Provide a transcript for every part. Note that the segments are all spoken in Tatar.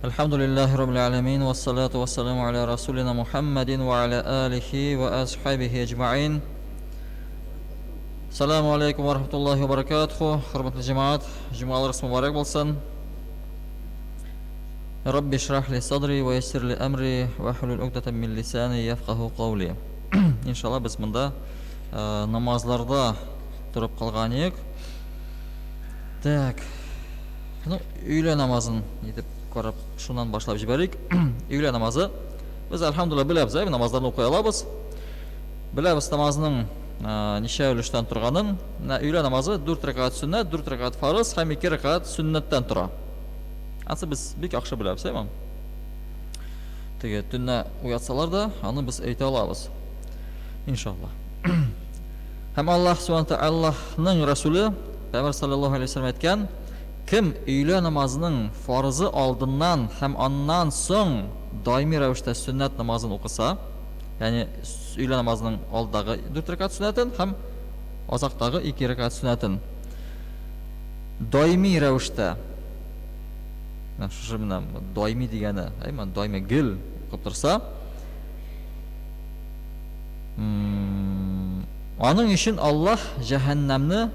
Әлхәмдүлилләһи раббил галәмин вассалату вассаламу аля расулина Мухаммадин ва аля алихи ва асхабихи әҗмәин. Саламу алейкум ва рахматуллахи ва баракатуху. Хөрмәтле җәмәгать, җомгаларыгыз мөбарәк булсын. Рабби шрах ли садри ва яссир ли әмри ва хлул угдатан мин лисани яфкаху каули. Иншалла без монда э, намазларда торып калган идек. Так. Ну, өйлә намазын итеп карап, шуннан башлап җибәрик. Өйлә намазы. Без әлхәмдулилла беләбез, әйе, намазларны укый алабыз. Беләбез намазның ничә өлештән торганын. Менә өйлә намазы 4 рәкәгать сөннәт, 4 рәкәгать фарыз һәм 2 рәкәгать сөннәттән тора. Ансы без бик яхшы беләбез, әйе. Теге төнлә уятсалар да, аны без әйтә алабыз. Иншалла. Һәм Аллаһ Субхану Аллаһның Расулы Пәйгамбәр саллаллаһу алейһи вәсәлләм әйткән, кем өйлә намазының фарызы алдыннан һәм аннан соң даими рәвештә сөннәт намазын укыса, ягъни өйлә намазының алдагы дүрт рәкәгать сөннәтен һәм азактагы ике рәкәгать сөннәтен даими рәвештә, менә шушы менә даими дигәне, әйме, даими гел укып торса, Аның өчен Аллаһ җәһәннәмне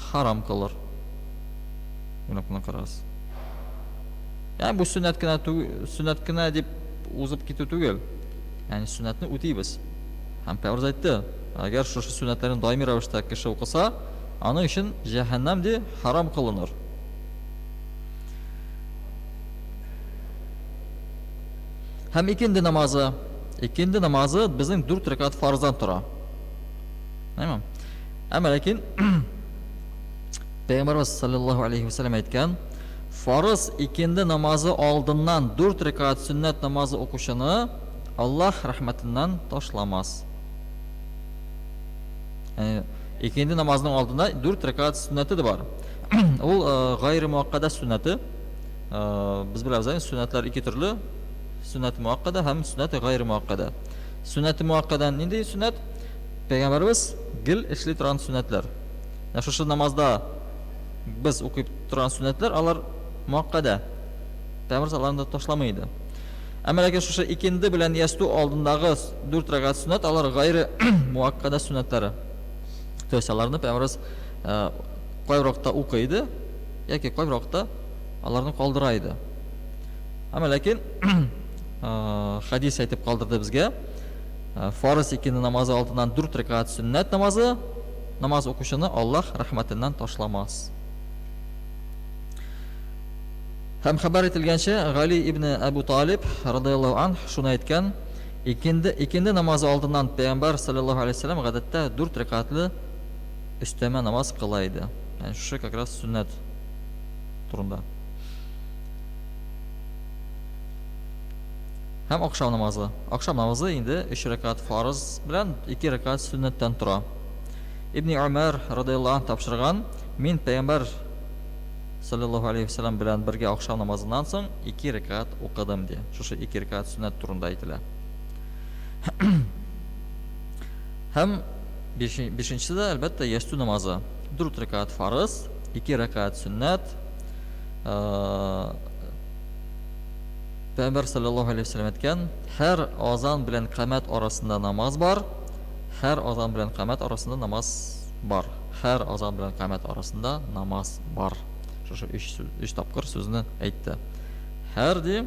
харам кылыр. Менә моны карагыз. Ягъни бу сөннәт кенә сөннәт кенә дип узып китү түгел. Ягъни сөннәтне үтибез. Һәм Пәйгамбәребез әйтте, әгәр шушы сөннәтләрне даими рәвештә кеше укыса, аның өчен җәһәннәм ди харам кылыныр. Һәм икенде намазы. Икенде намазы безнең дүрт рәкәгать фарыздан тора. Әйме? Әмма ләкин Пәйгамбәрбез саллаллаһу алейхи вәсәлләм әйткән, фарыз икенде намазы алдыннан дүрт рәкәгать сөннәт намазы укучыны Аллаһ рәхмәтеннән ташламас. Икенде намазының алдында дүрт рәкәгать сөннәте дә бар. Ул гайре муаккада сөннәте. Без беләбез, сөннәтләр ике төрле. Сөннәте муаккада һәм сөннәте гайре муаккада. Сөннәте муаккада нинди сөннәт? Пәйгамбәребез гел эшли торган сөннәтләр. Менә шушы намазда без укый торган сөннәтләр, алар муаккада. Пәйгамбәребез аларны да ташламый иде. Әмма ләкин шушы икенде белән ястү алдындагы дүрт рәкәгать сөннәт, алар гайре муаккада сөннәтләре. То есть аларны пәйгамбәребез кайбер вакытта укый иде, яки кайбер вакытта аларны калдыра иде. Әмма ләкин хәдис әйтеп калдырды безгә. Фарыз икенде намазы алдыннан дүрт рәкәгать сөннәт намазы, намаз укучыны Аллаһ рәхмәтеннән ташламас. Һәм хәбәр ителгәнчә, Гали ибн Әбу Талиб радыяллаһу анһ шуны әйткән, икенде икенде намазы алдыннан пәйгамбәр саллаллаһу алейһи вәсәлләм гадәттә дүрт рәкәгатьле өстәмә намаз кыла иде. Ягъни шушы как раз сөннәт турында. Һәм ахшам намазы. Ахшам намазы инде өч рәкәгать фарыз белән ике рәкәгать сөннәттән тора. Ибни Умар радыяллаһу анһ тапшырган, мин пәйгамбәр саллаллаһу алейһи вәсәлләм белән бергә ахшам намазыннан соң ике рәкәгать укыдым ди. Шушы ике рәкәгать сөннәт турында әйтелә. Һәм бишенчесе дә, әлбәттә, ястү намазы. Дүрт рәкәгать фарыз, ике рәкәгать сөннәт. Пәйгамбәр саллаллаһу алейһи вәсәлләм әйткән, һәр азан белән камәт арасында намаз бар, һәр азан белән камәт арасында намаз бар. Һәр азан белән камәт арасында намаз бар. Шушы өч сүз, өч тапкыр сүзне әйтте. Һәр ди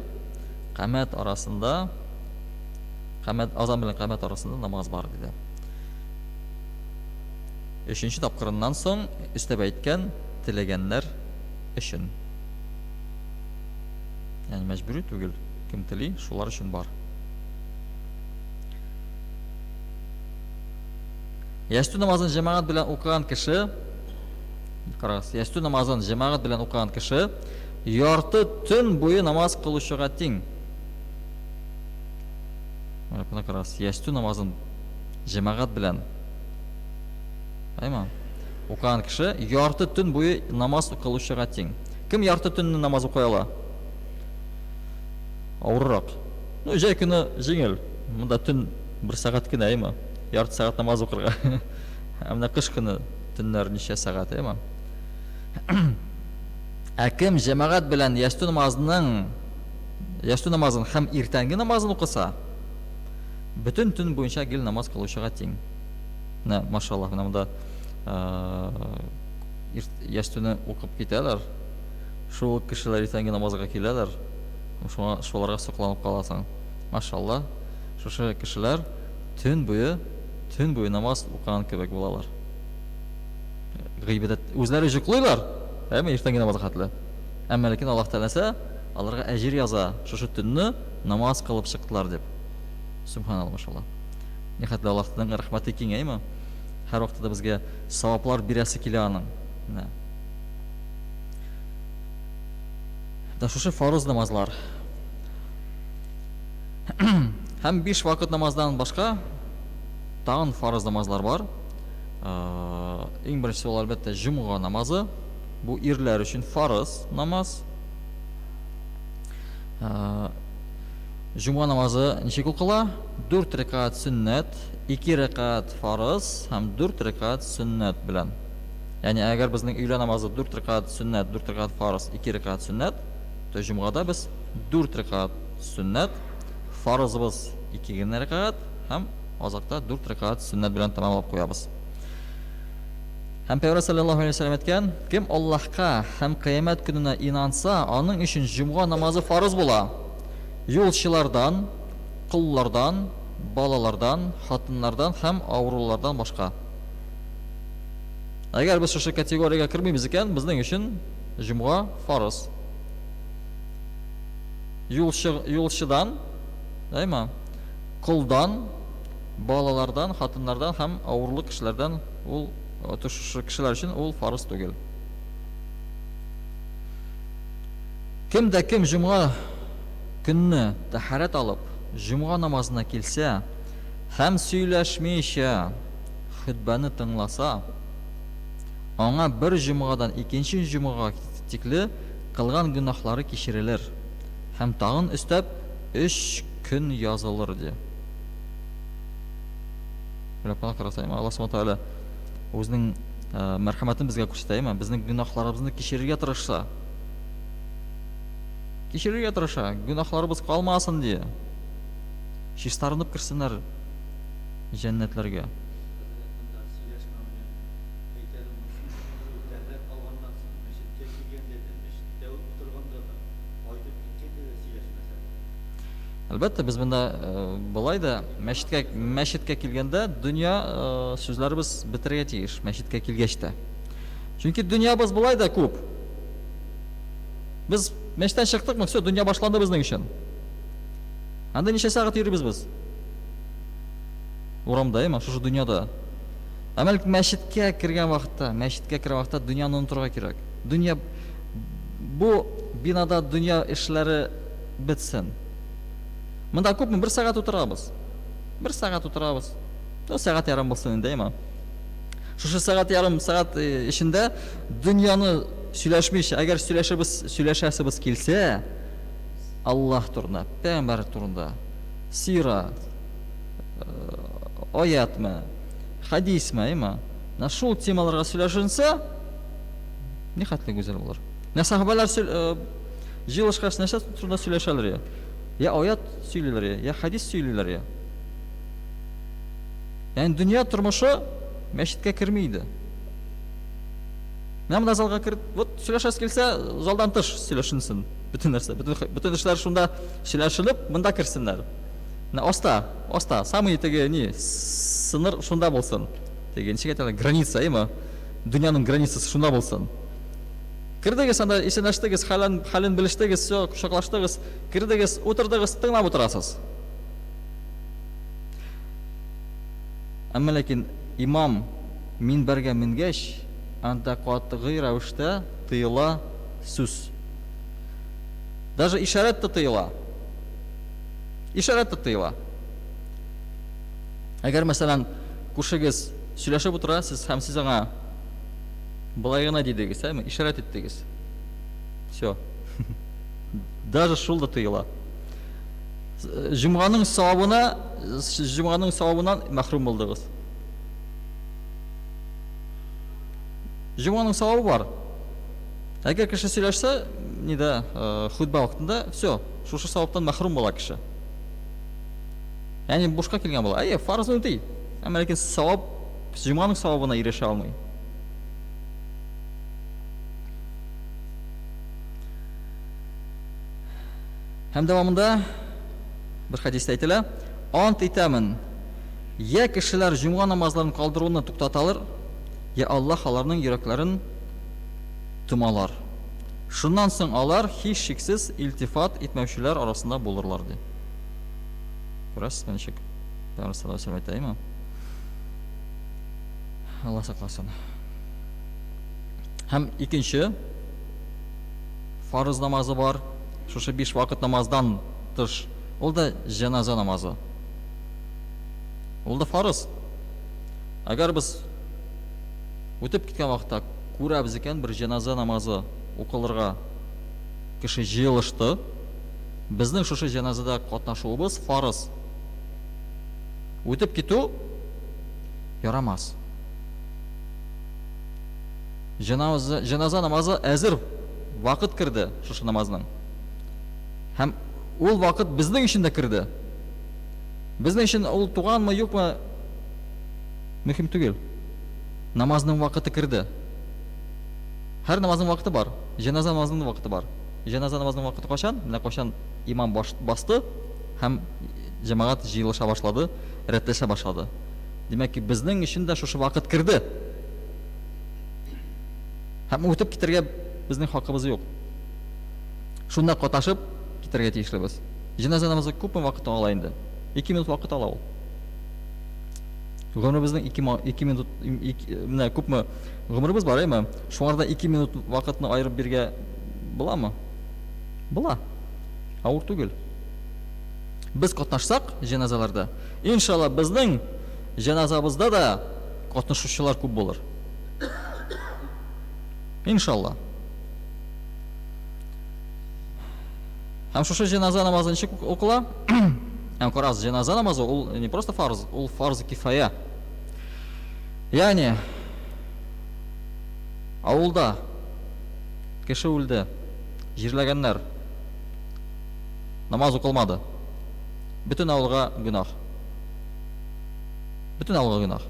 камәт арасында камәт азан белән камәт арасында намаз бар диде. Өченче тапкырыннан соң өстәп әйткән, теләгәннәр өчен. Ягъни мәҗбүри түгел, кем тели, шулар өчен бар. Ястү намазын җәмәгать белән укыган кеше, карагыз, ястү намазын җәмәгать белән укыган кеше ярты төн буе намаз кылучыга тиң. Менә моны карагыз, ястү намазын җәмәгать белән Әйме? Укыган кеше ярты төн буе намаз кылучыга тиң. Кем ярты төнне намаз укый ала? Авыррак. Ну, җәй көне җиңел. Монда төн бер сәгать кенә, әйме? Ярты сәгать намаз укырга. Ә менә кыш көне төннәр ничә сәгать, әйме? Ә кем җәмәгать белән ястү намазының Ястү намазын һәм иртәнге намазын укыса, бөтен төн буенча гел намаз кылучыга тиң. Менә, машаллаһ, менә монда ястүне укып китәләр. Шул кешеләр иртәнге намазга киләләр. Шуңа шуларга сокланып каласың. Машаллаһ, шушы кешеләр төн буе, төн буе намаз укыган кебек булалар. Гыйбадәт үзләре җоклыйлар, әмма иртәнге намазга хәтле. Әмма ләкин Аллаһ Тәгаләсе аларга әҗер яза, шушы төнне намаз кылып чыктылар дип. Субханалла, машалла. Нихәтле Аллаһның рәхмәте киң, әйме? Һәрвакытта да безгә саваплар бирәсе килә аның. Менә. Да шушы фарыз намазлар. Һәм биш вакыт намаздан башка тагын фарыз намазлар бар. Иң беренчесе ул әлбәттә җомга намазы. Бу ирләр өчен фарыз намаз. Җомга намазы ничек укыла? Дүрт рәкәгать сөннәт, ике рәкәгать фарыз һәм дүрт рәкәгать сөннәт белән. Ягъни әгәр безнең өйлә намазы дүрт рәкәгать сөннәт, дүрт рәкәгать фарыз, ике рәкәгать сөннәт, то җомгада без дүрт рәкәгать сөннәт, фарызыбыз ике генә рәкәгать һәм азакта дүрт рәкәгать сөннәт белән тәмамлап куябыз. Һәм Пәйгамбәр салләллаһу галәйһи ва сәлләм әйткән, Кем Аллаһка һәм Кыямәт көненә инанса, аның өчен җомга намазы фарыз була. Юлчылардан, коллардан, балалардан, хатыннардан һәм авырулардан башка. Әгәр без шушы категориягә кермибез икән, безнең өчен җомга фарыз. Юлчы, юлчыдан, әйме, колдан, балалардан, хатыннардан һәм авырлы кешеләрдән ул шушы кешеләр өчен ул фарыз түгел. Кем дә кем җомга көнне тәһарәт алып, җомга намазына килсә һәм сөйләшмичә хөтбәне тыңласа, аңа бер җомгадан икенче җомгага тикле кылган гөнаһлары кичерелер һәм тагын өстәп өч көн язылыр, ди. Беләп кына караса, Аллаһ Субхану Тәгалә үзенең мәрхәмәтен безгә күрсәтә, әйме? Безнең гөнаһларыбызны кичерергә тырышса. Кичерергә тырыша, гөнаһларыбыз калмасын ди. Чистарынып керсеннәр җәннәтләргә. Әлбәттә, без монда болай да мәчеткә мәчеткә килгәндә дөнья сүзләребез бетерергә тиеш, мәчеткә килгәч тә. Чөнки дөньябыз болай да күп. Без мәчеттән чыктыкмы, все, дөнья башланды безнең өчен. Анда ничә сәгать йөрибез без? Урамда, әйме, шушы дөньяда. Ә мәчеткә кергән вакытта, мәчеткә кергән вакытта дөньяны онытырга кирәк. Дөнья бу бинада дөнья эшләре бетсен. Монда күпме? Бер сәгать утырабыз. Бер сәгать утырабыз. Ну, сәгать ярым булсын инде, әйме? Шушы сәгать ярым сәгать э, эчендә дөньяны сөйләшмичә, әгәр сөйләшебез, сөйләшәсебез килсә, Аллаһ турында, пәйгамбәр турында, сира, э, аятмы, хадисме, әйме? Менә шул темаларга сөйләшенсә, нихәтле гүзәл булыр. Менә сахабалар э, Җыелышкач нәрсә турында сөйләшәләр я? Я аят сөйлиләр я, я хәдис сөйлиләр я. Ягъни дөнья тормышы мәчеткә керми иде. Менә монда залга кереп, вот сөйләшәсе килсә, залдан тыш сөйләшенсен. Бөтен нәрсә, бөтен, бөтен эшләр шунда сөйләшелеп, монда керсеннәр. Менә аста, аста, самый теге ни, сыныр шунда булсын. Теге ничек әйтәләр, граница, әйме? Дөньяның границасы шунда булсын. Кердегез анда, исәнләштегез, хәлен, хәлен белештегез, все, кочаклаштыгыз, кердегез, утырдыгыз, тыңлап утырасыз. Әмма ләкин имам минбәргә менгәч, анда катгый рәвештә тыела сүз. Даже ишарәт тә тыела. Ишарәт тә тыела. Әгәр, мәсәлән, күршегез сөйләшеп утыра, сез һәм сез аңа Болай гына дидегез, әйме? Ишарәт иттегез. Все. Даже шул да тыела. Җомганың савабына, җомганың савабыннан мәхрүм булдыгыз. Җомганың савабы бар. Әгәр кеше сөйләшсә, нидә, хөтбә вакытында, все, шушы саваптан мәхрүм була кеше. Ягъни бушка килгән була. Әйе, фарызны үти. Әмма ләкин савап, җомганың савабына ирешә алмый. Һәм дәвамында бер хәдистә әйтелә, ант итәмен, я кешеләр җомга намазларын калдыруны туктаталар, я Аллаһ аларның йөрәкләрен томалар. Шуннан соң алар һичшиксез илтифат итмәүчеләр арасында булырлар, ди. Күрәсезме ничек? Пәйгамбәр саллаллаһу алейһи вәсәлләм әйтә, әйме? Алла сакласын. Һәм икенче фарыз намазы бар. Шушы биш вакыт намаздан тыш. Ул да җеназа намазы. Ул да фарыз. Әгәр без үтеп киткән вакытта күрәбез икән, бер җеназа намазы укылырга кеше җыелышты, безнең шушы җеназада катнашуыбыз фарыз. Үтеп китү ярамас. Җеназа, җеназа намазы әзер вакыт керде шушы намазның. Һәм ул вакыт безнең өчен дә керде. Безнең өчен ул туганмы, юкмы, мөһим түгел. Намазның вакыты керде. Һәр намазның вакыты бар. Җеназа намазының да вакыты бар. Җеназа намазының вакыты кайчан? Менә кайчан имам баш, басты һәм җәмәгать җыелыша башлады, рәтләшә башлады. Димәк ки, безнең өчен дә шушы вакыт керде. Һәм үтеп китәргә безнең хакыбыз юк. Шунда катнашып китәргә тиешлебез. Җеназа намазы күпме вакыт ала инде? 2 минут вакыт ала ул. Гомеребезнең 2 2 минут менә күпме гомеребез бар, әйме? Шуңарда 2 минут вакытны аерып биргә буламы? Була. Авыр түгел. Без катнашсак җеназаларда, иншалла, безнең җеназабызда да катнашучылар күп булыр. Иншалла. Һәм шушы җеназа намазы ничек укыла? Һәм карагыз, җеназа намазы ул не просто фарз, ул фарз кифая. Ягъни авылда кеше үлде, җирләгәннәр. Намаз укылмады. Бөтен авылга гөнаһ. Бөтен авылга гөнаһ.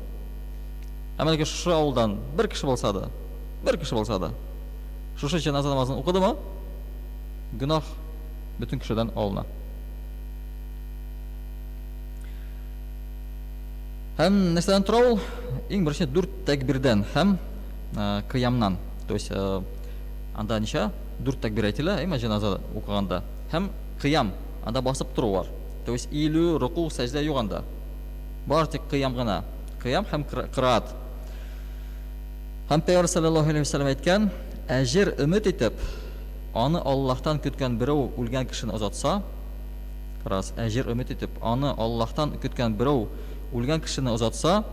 Әмма ләкин шушы авылдан бер кеше булса да, бер кеше булса да, шушы җеназа намазын укыдымы, гөнаһ бөтен кешедән алына. Һәм нәрсәдән тора ул? Иң беренче дүрт тәкбирдән һәм кыямнан. То есть анда ничә? Дүрт тәкбир әйтелә, әйме, җеназа укыганда. Һәм кыям, анда басып тору бар. То есть иелү, руку, сәҗдә юк анда. Бар тик кыям гына. Кыям һәм кыраат. Һәм Пәйгамбәр салләллаһу алейһи ва сәлләм әйткән, Әҗер өмет итеп, аны Аллаһтан көткән берәү үлгән кешене озатса, карагыз, әҗер өмет итеп, аны Аллаһтан көткән берәү үлгән кешене озатса,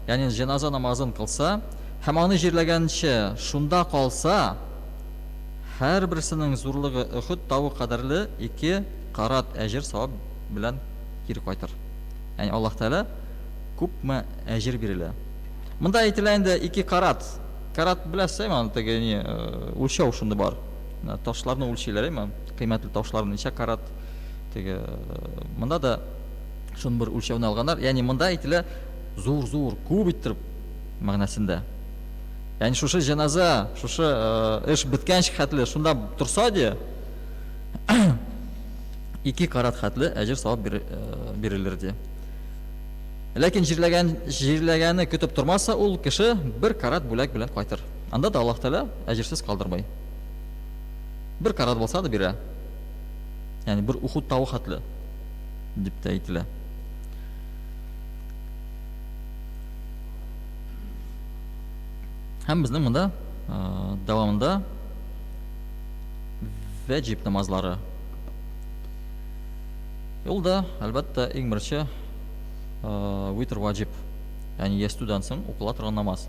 ягъни җеназа намазын кылса, һәм аны җирләгәнче шунда калса, һәрберсенең зурлыгы Өхөд тавы кадәрле ике карат әҗер-савап белән кире кайтыр. Ягъни Аллаһ Тәгалә күпме әҗер бирелә. Монда әйтелә инде ике карат. Карат беләсез, әйме, аны теге ни, үлчәү шундый бар. Ташларны үлчиләр, әйме, кыйммәтле ташларны ничә карат теге монда да шуны бер үлчәүне алганнар. Ягъни монда әйтелә зур-зур, күп иттереп мәгънәсендә. Ягъни шушы җеназа, шушы эш беткәнче хәтле шунда торса ди, ике карат хәтле әҗер савап бирелер ди. Ләкин җирләгән, җирләгәне көтеп тормаса, ул кеше бер карат бүләк белән кайтыр. Анда да Аллаһ Тәгалә әҗерсез калдырмый. Бер карат булса да бирә. Ягъни бер Ухуд тавы хәтле дип тә әйтелә. Һәм безнең монда дәвамында вәҗиб намазлары. Ул да, әлбәттә, иң беренче витр ваҗиб, ягъни ястүдән соң укыла торган намаз.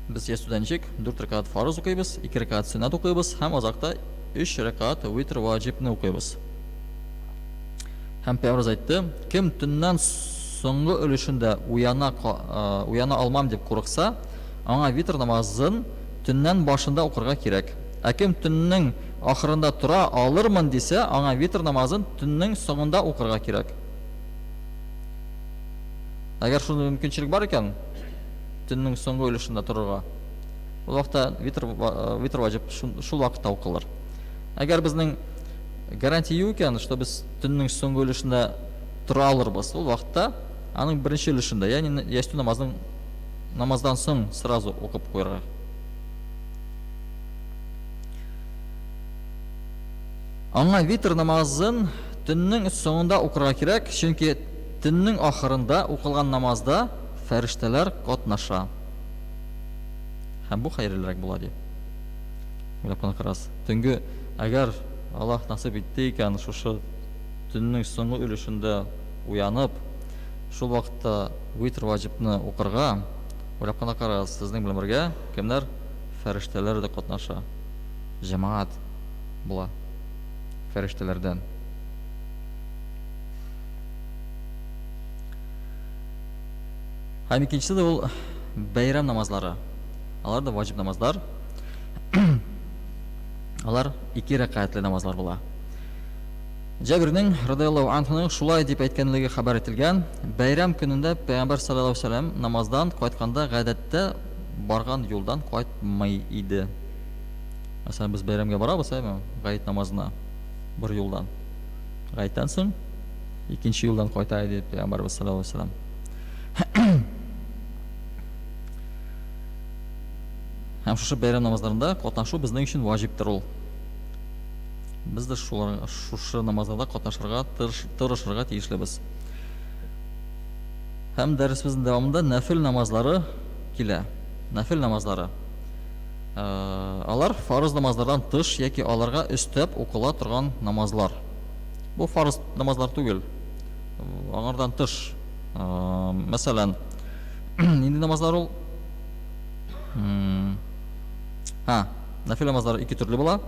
Без ястүдән ничек? Дүрт рәкәгать фарыз укыйбыз, ике рәкәгать сөннәт укыйбыз һәм азакта өч рәкәгать витр ваҗибны укыйбыз. Һәм Пәйгамбәребез әйтте, кем төннән соңгы өлешендә уяна, уяна алмам дип курыкса, аңа витр намазын төннән башында укырга кирәк. Ә кем төннең ахырында тора алырмын дисә, аңа витр намазын төннең соңында укырга кирәк. Әгәр шундый мөмкинчелек бар икән, төннең соңгы өлешендә торырга, ул вакытта витр, витр ваҗиб шул вакытта укылыр. Әгәр безнең гарантия юк икән, что без төннең соңгы өлешендә тора алырбыз, ул вакытта аның беренче өлешендә, ягъни ястү намазының намаздан соң сразу укып куярга. Аңа витр намазын төннең соңында укырга кирәк, чөнки төннең ахырында укылган намазда фәрештәләр катнаша. Һәм бу хәерлерәк була ди. Уйлап кына карагыз. Төнге, әгәр Аллаһ насыйп итте икән, шушы төннең соңгы өлешендә уянып, шул вакытта витр ваҗибны укырга, уйлап кына карагыз, сезнең белән бергә кемнәр? Фәрештәләр дә катнаша. Җәмәгать була фәрештәләрдән. Һәм икенчесе дә ул бәйрәм намазлары. Алар да ваҗиб намазлар. Алар ике рәкәгатьле намазлар була. Җабирнең радиаллаһу анһуның шулай дип әйткәнлеге хәбәр ителгән, бәйрәм көнендә Пәйгамбәр саллаллаһу алейһи намаздан кайтканда гадәттә барган юлдан кайтмый иде. Мәсәлән, без бәйрәмгә барабыз, әйме, гает намазына бер юлдан. Гаеттән соң икенче юлдан кайта иде Пәйгамбәрбез саллаллаһу алейһи вәсәлләм. Һәм шушы бәйрәм намазларында катнашу безнең өчен ваҗиптер ул. Без дә шулар, шушы намазларда катнашырга тырышырга тиешлебез. Һәм дәресебезнең дәвамында нәфил намазлары килә. Нәфил намазлары. Алар фарыз намазлардан тыш яки аларга өстәп укыла торган намазлар. Бу фарыз намазлар түгел. Аңардан тыш. Мәсәлән, нинди намазлар ул? Һа, нәфил намазлары ике төрле була.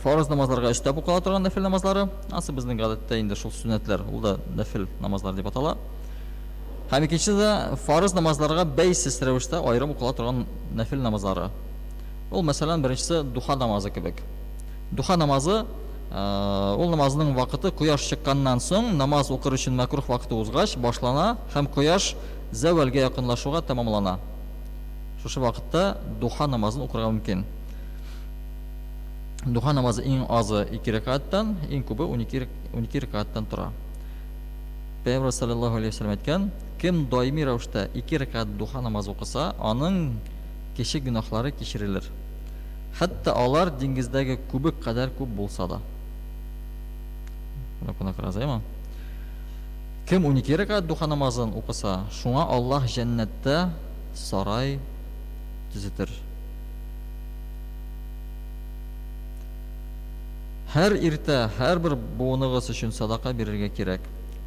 Фарыз намазларга өстәп укыла торган нәфил намазлары. Ансы безнең гадәттә инде шул сөннәтләр, ул да нәфил намазлар дип атала. Һәм икенчесе дә фарыз намазларга бәйсез рәвештә аерым укыла торган нәфил намазлары. Ул, мәсәлән, беренчесе духа намазы кебек. Духа намазы ул намазның вакыты кояш чыкканнан соң, намаз укыр өчен мәкрух вакыты узгач башлана һәм кояш зәвәлгә якынлашуга тәмамлана. Шушы вакытта духа намазын укырга мөмкин. Духа намазы иң азы 2 рәкәгатьтән, иң күбе 12 12 рәкәгатьтән тора. Пәйгамбәр салләллаһу алейһи ва сәлләм әйткән, Кем даими рәвештә ике рәкәгать духа намазы укыса, аның кече гөнаһлары кичерелер. Хәтта алар диңгездәге күбек кадәр күп булса да. Менә кунак разыймы? Кем 12 рәкәгать духа намазын укыса, шуңа Аллаһ җәннәттә сарай төзетер. Һәр иртә һәрбер буыныгыз өчен садака бирергә кирәк.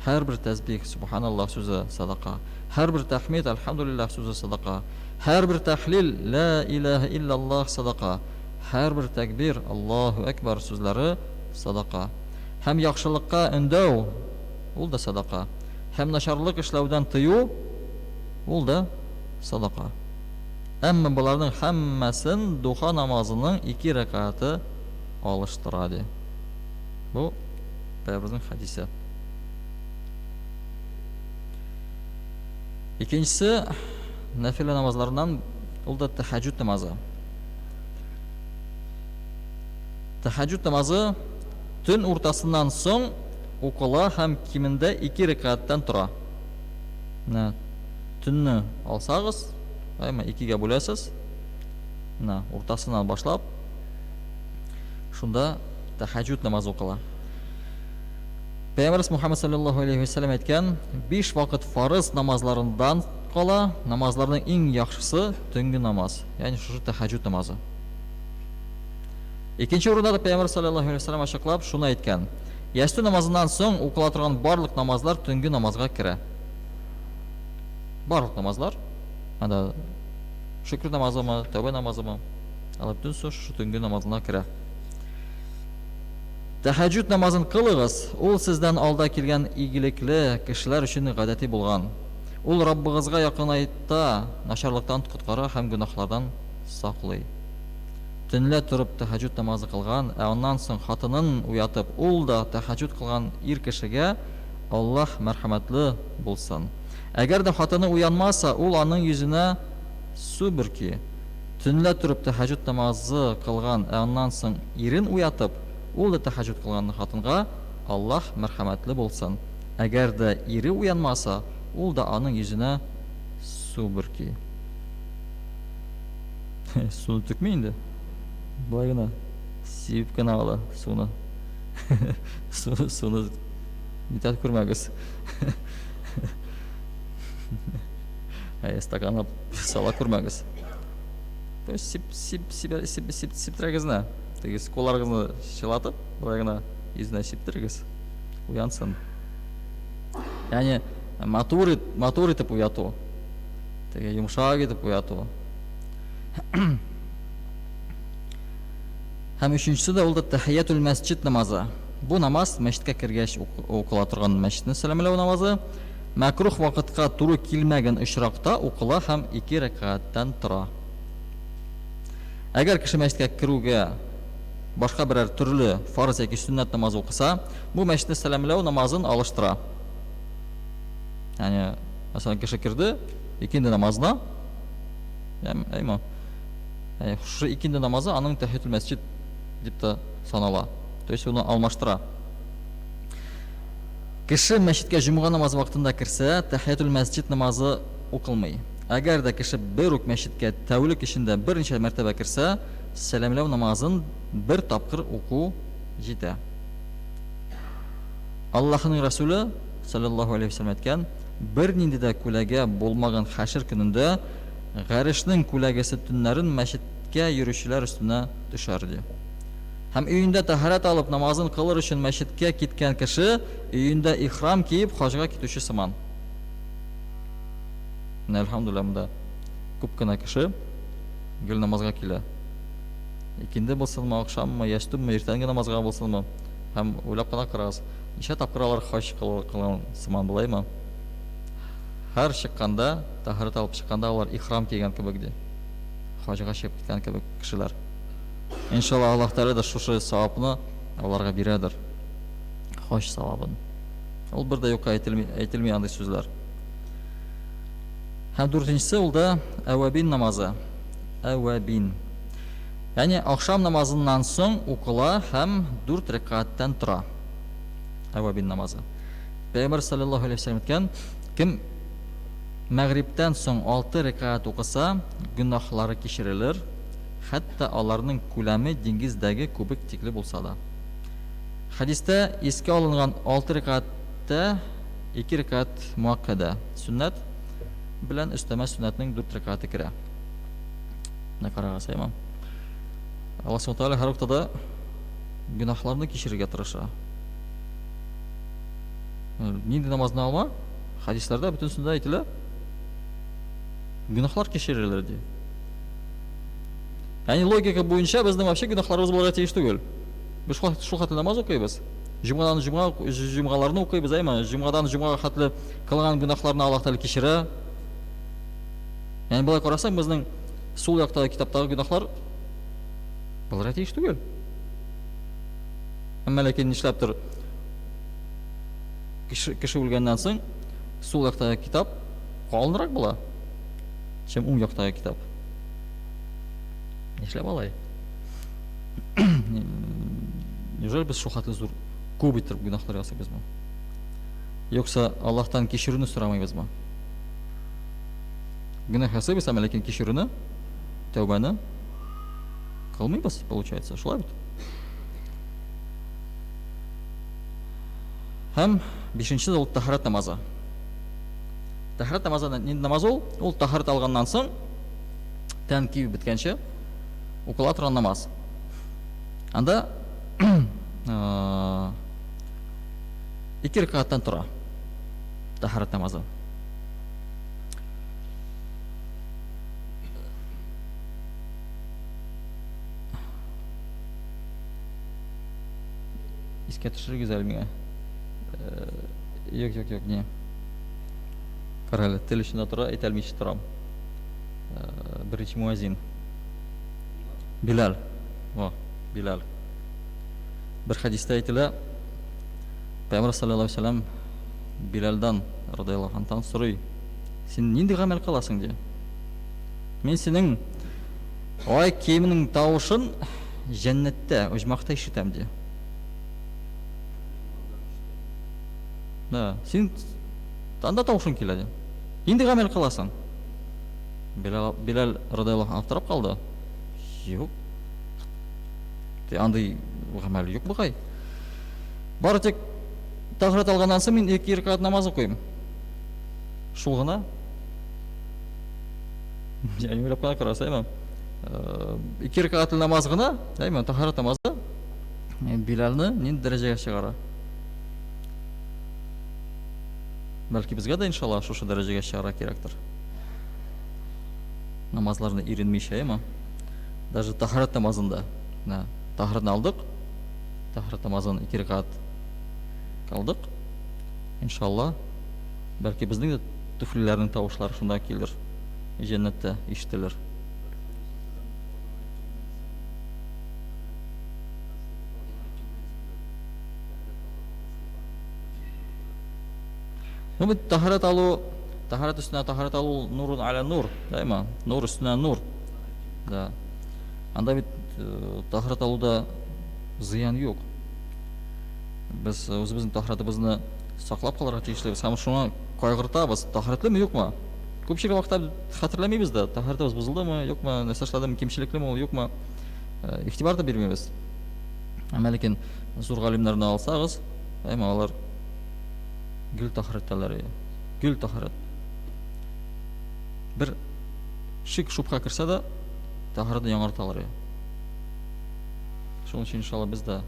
Һәрбер тәсбих, Субханаллаһ сүзе, садака. Һәрбер тәхмид, Әлхәмдүлилләһ сүзе, садака. Һәрбер тәхлил, Лә иләһә илляллаһ, садака. Һәрбер тәкбир, Аллаһу әкбәр сүзләре, садака. Һәм яхшылыкка өндәү, ул да садака. Һәм начарлык эшләүдән тыю, ул да садака. Әмма боларның һәммәсен духа намазының ике рәкәгате алыштыра, ди. Бу Пәйгамбәребезнең хәдисе. Икенчесе нәфилә намазларыннан ул да тәһәҗҗүд намазы. Тәһәҗҗүд намазы төн уртасыннан соң укыла һәм кимендә ике рәкәгатьтән тора. Менә төнне алсагыз, әйме, икегә бүләсез. Менә уртасыннан башлап шунда тәһәҗҗүд намазы укыла. Пәйгамбәрбез Мухаммад саллаллаһу алейхи ва сәлләм әйткән, биш вакыт фарыз намазларыннан кала, намазларның иң яхшысы төнге намаз, ягъни шушы тәһәҗҗүд намазы. Икенче урында да Пәйгамбәр саллаллаһу алейхи ва сәлләм ачыклап шуны әйткән: Ястү намазыннан соң укыла торган барлык намазлар төнге намазга керә. Барлык намазлар, анда шөкер намазымы, тәүбә намазымы, алар бөтенесе шушы төнге намазына керә. Тәһәҗҗүд намазын кылыгыз, ул сездән алда килгән игелекле кешеләр өчен гадәти булган. Ул Раббыгызга якынайта, начарлыктан коткара һәм гөнаһлардан саклый. Төнлә торып тәһәҗҗүд намазы кылган, ә аннан соң хатынын уятып, ул да тәһәҗҗүд кылган ир кешегә Аллаһ мәрхәмәтле булсын. Әгәр дә хатыны уянмаса, ул аның йөзенә су бөрки. Төнлә торып тәһәҗҗүд намазы кылган, ә аннан соң ирен уятып, ул да тәһәҗҗүд кылган хатынга Аллаһ мәрхәмәтле булсын. Әгәр дә ире уянмаса, ул да аның йөзенә су бөрки. Суны түкми инде. Болай гына сибеп кенә ала суны. Суны, суны нитә күрмәгез. Әй, стаканлап сала күрмәгез. То есть сип, сип, сип, сип, сип, сиптерәгез генә. Тегез кулларыгызны чылатып, болай гына йөзенә сиптерегез. Уянсын. Ягъни матур, матур итеп уяту. Теге йомшак итеп уяту. Һәм өченчесе дә ул да тәхиятул мәсҗид намазы. Бу намаз мәчеткә кергәч укыла торган мәчетне сәламләү намазы. Мәкрух вакытка туры килмәгән очракта укыла һәм ике рәкәгатьтән тора. Әгәр кеше мәчеткә керүгә башка берәр төрле фарыз яки сөннәт намазы укыса, бу мәчетне сәламләү намазын алыштыра. Ягъни, мәсәлән, кеше керде икенде намазына, әйме? Шушы икенде намазы аның тәхиятул мәсҗид дип тә санала. То есть уны алмаштыра. Кеше мәчеткә җомга намазы вакытында керсә, тәхиятул мәсҗид намазы укылмый. Әгәр дә кеше бер үк мәчеткә тәүлек эчендә берничә мәртәбә керсә, сәламләү намазын бер тапкыр уку җитә. Аллаһының Расуле, салләллаһу алейһи ва сәлләм, әйткән, Бернинди дә күләгә булмаган хәшер көнендә Гарешнең күләгәсе төннәрен мәчеткә йөрүчеләр өстенә төшәр, ди. Һәм өендә тәһарәт алып намазын кылыр өчен мәчеткә киткән кеше өендә ихрам киеп хаҗга китүче сыман. Менә әлхәмдүлилләһ монда күп кенә кеше гел намазга килә. Икенде булсынмы, ахшаммы, ястүмме, иртәнге намазга булсынмы. Һәм уйлап кына карагыз, ничә тапкыр алар хаҗ кылган сыман булаймы? Һәр чыкканда, тәһарәт алып чыкканда алар ихрам кигән кебек ди. Хаҗга чыгып киткән кебек кешеләр. Иншалла Аллаһ Тәгалә дә шушы савапны аларга бирәдер. Хаҗ савабын. Ул бер дә юкка әйтелми, әйтелми андый сүзләр. Һәм дүртенчесе ул да әвәбин намазы. Әвәбин. Ягъни ахшам намазыннан соң укыла һәм дүрт рәкәгатьтән тора. Әвәбин намазы. Пәйгамбәр саллаллаһу алейһи вәсәлләм әйткән, кем мәгъриптән соң алты рәкәгать укыса, гөнаһлары кичерелер, хәтта аларның күләме диңгездәге күбек тикле булса да. Хәдистә искә алынган алты рәкәгатьтә ике рәкәгать муаккәдә, сөннәт, белән өстәмә сөннәтнең дүрт рәкәгате керә. Менә карагыз, әйме? Аллаһ Субхану Тәгалә һәр вакытта да гөнаһларны кичерергә тырыша. Нинди намазны алма, хәдисләрдә бөтенесендә әйтелә, гөнаһлар кичерелер ди. Ягъни логика буенча безнең вообще гөнаһларыбыз булырга тиеш түгел. Без шул, шул хәтле намаз укыйбыз. Җомгадан җомга җомгаларны укыйбыз, әйме? Җомгадан җомгага хәтле кылган гөнаһларны Аллаһ Тәгалә кичерә. Ягъни болай карасаң, безнең сул яктагы китаптагы гөнаһлар булырга тиеш түгел. Әмма ләкин нишләптер кеше, кеше үлгәннән соң сул яктагы китап калынрак була, чем уң яктагы китап. Нишләп алай? Неужели без шул хәтле зур күп итеп гөнаһлар ясыйбызмы? Юкса Аллаһтан кичерүне сорамыйбызмы? Гөнаһ ясыйбыз, әмма ләкин кичерүне, тәүбәне кылмыйбыз, получается, шулай бит? Һәм бишенче ул тәһарәт намазы. Тәһарәт намазы нинди намаз ул? Ул тәһарәт алганнан соң тән кибеп беткәнче укыла торган намаз. Анда ике рәкәгатьтән тора тәһарәт намазы. Искә төшерегез әле миңа. Юк, юк, юк, не. Кара әле, тел очында тора, әйтә алмыйча торам. Беренче муазин. Билал. О, Билал. Бер хәдистә әйтелә, Пәйгамбәр саллаллаһу алейһи вәсәлләм Билалдан радияллаһу анһтан сорый, син нинди гамәл кыласың ди. Мин синең ай киеменең тавышын җәннәттә, оҗмахта ишетәм ди. Да, син анда тавышың килә ди. Нинди гамәл кыласың? Билал, Билал радияллаһу анһу аптырап калды. Юк. Андый гамәл юк бугай. Бары тик тәһарәт алганнан соң мин ике рәкәгать намаз укыйм. Шул гына. Ягъни уйлап кына караса, әйме? Ике рәкәгатьле намаз гына, әйме, тәһарәт намазы Билалны нинди дәрәҗәгә чыгара? Бәлки безгә дә иншалла шушы дәрәҗәгә чыгарга кирәктер. Намазларны иренмичә, әйме? Даже тәһарәт намазында. Менә тәһарәтне алдык, тәһарәт намазын ике рәкәгать кылдык. Иншалла, бәлки безнең дә туфлиләрнең тавышлары шунда килер, җәннәттә ишетелер. Ну бит тәһарәт алу, тәһарәт өстенә тәһарәт алу нурун аля нур, дәйме? Нур өстенә нур. Да. Анда бит э, тәһарәт алуда зыян юк. Без э, үзебезнең тәһарәтебезне саклап калырга тиешлебез һәм шуңа кайгыртабыз, тәһарәтлеме, юкмы? Күпчелек вакытта хәтерләмибез дә, тәһарәтебез бозылдымы, юкмы, нәрсә эшләдем, кимчелеклеме ул, юкмы? Э, игътибар да бирмибез. Әмма ләкин зур галимнәрне алсагыз, әмма алар гел тәһарәттәләр. Гел тәһарәт. Бер шик шубха керсә дә, тәһарәтне яңарталар. Шуның өчен иншалла без дә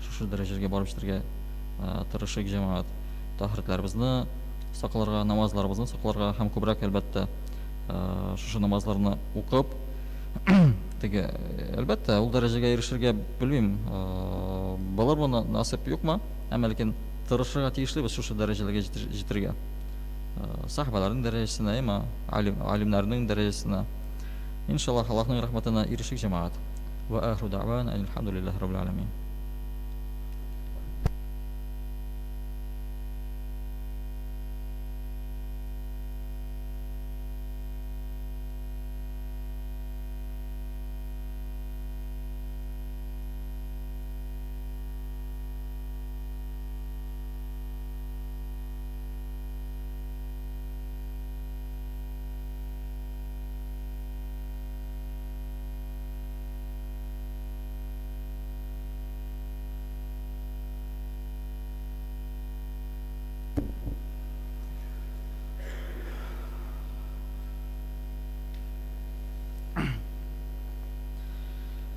шушы дәрәҗәгә барып җитәргә тырышыйк, җәмәгать. Тәһарәтләребезне сакларга, намазларыбызны сакларга һәм күбрәк, әлбәттә, шушы намазларны укып, теге, әлбәттә, ул дәрәҗәгә ирешергә белмим, булырмы насыйп, юкмы, әмма ләкин тырышырга тиешлебез шушы дәрәҗәләргә җитәргә. Сахабаларның дәрәҗәсенә, әмма алимнарның дәрәҗәсенә. Иншаллаһ, Аллаһның рәхмәтенә ирешик, җәмәгать. Вә ахиру дәгъвана әнилхәмдүлилләһи раббил галәмин.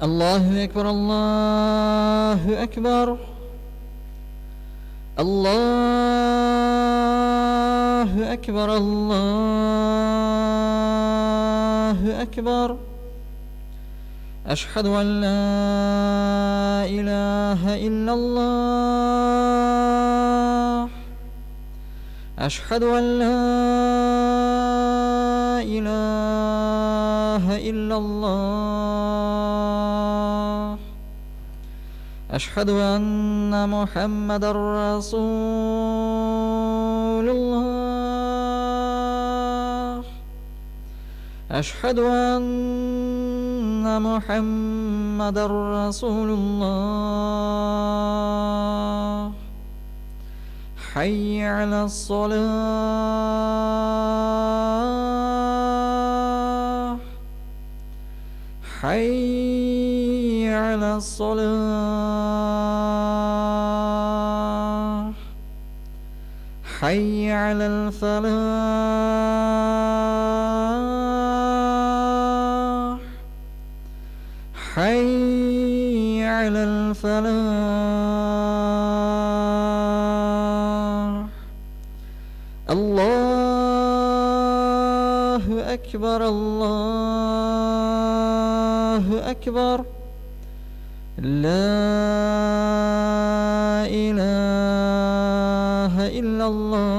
Аллаһу әкбәр, Аллаһу әкбәр. Аллаһу әкбәр, Аллаһу әкбәр. Әшһәду ан ла илаһа иллаллаһ. Әшһәду ан ла илаһа иллаллаһ. Әшһәду анна Мухаммадар Расулуллаһ. Әшһәду анна Мухаммадар Расулуллаһ. Хәйя аляс-салаһ. Хәйя аляс-салаһ. Хәйя алял-фәлах. Хәйя алял-фәлах. Аллаһу әкбәр, Аллаһу әкбәр. Ла илаһа иллаллаһ.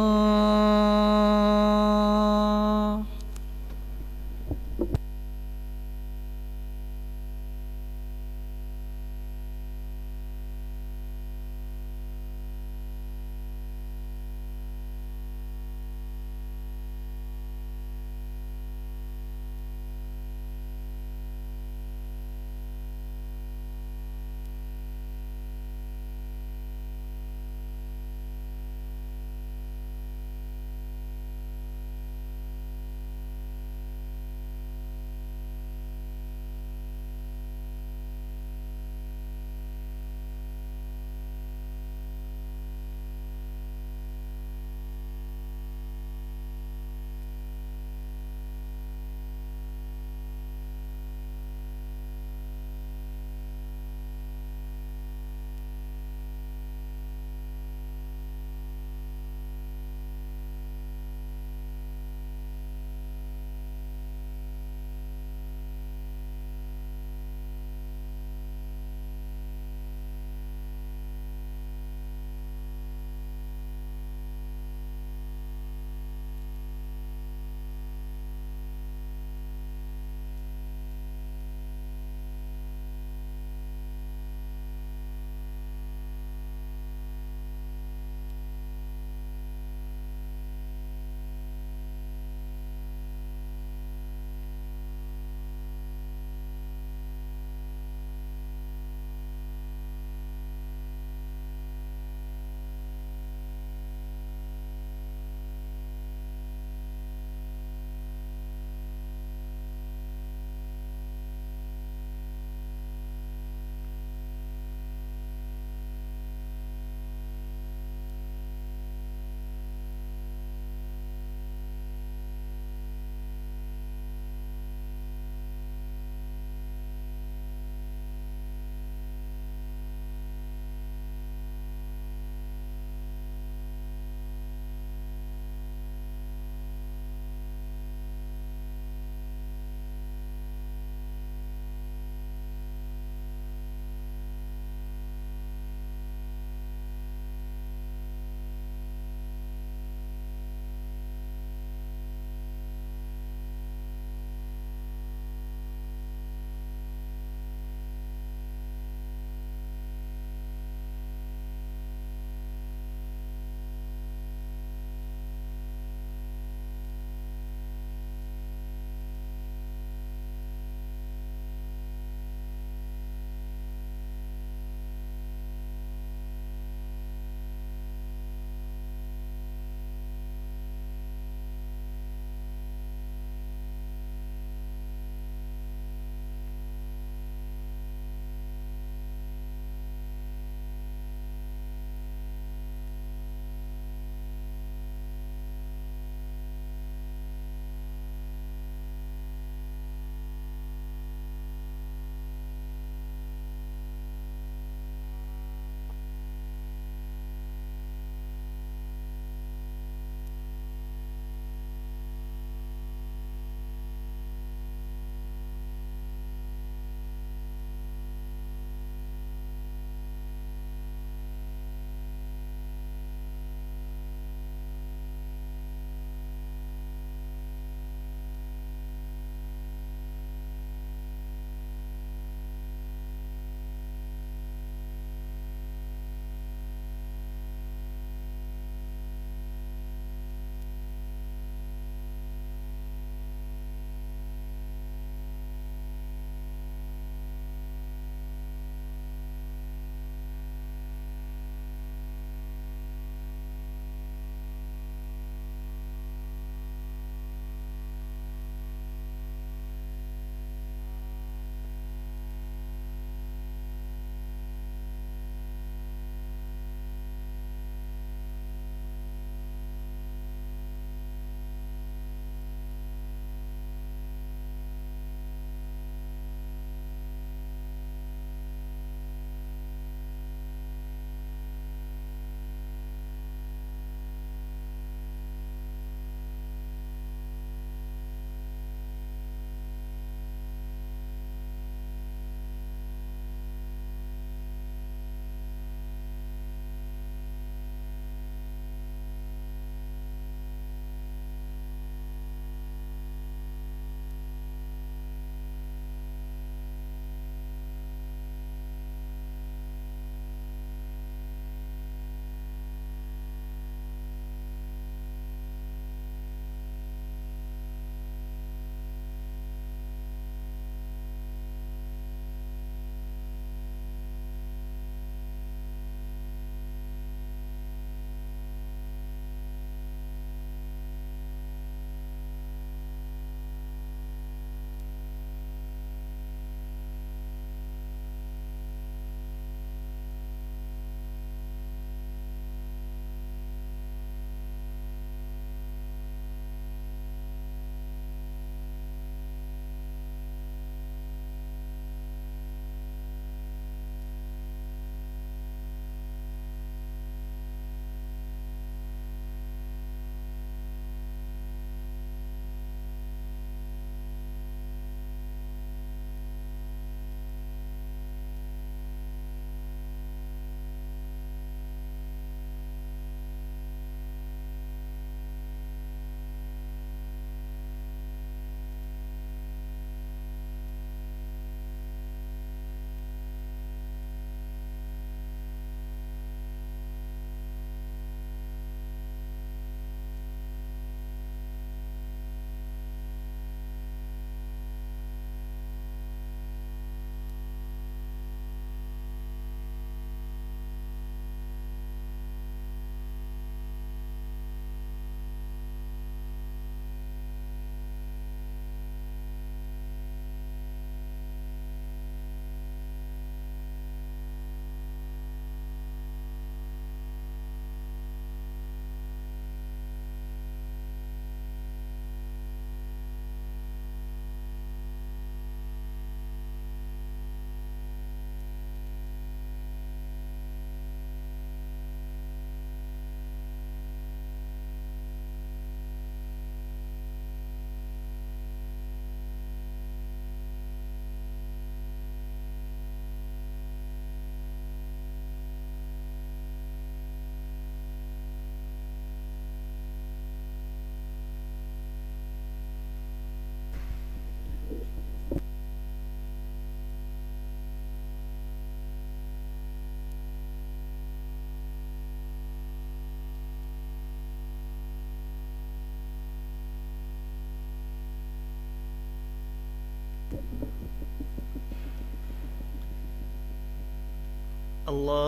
Аллаһу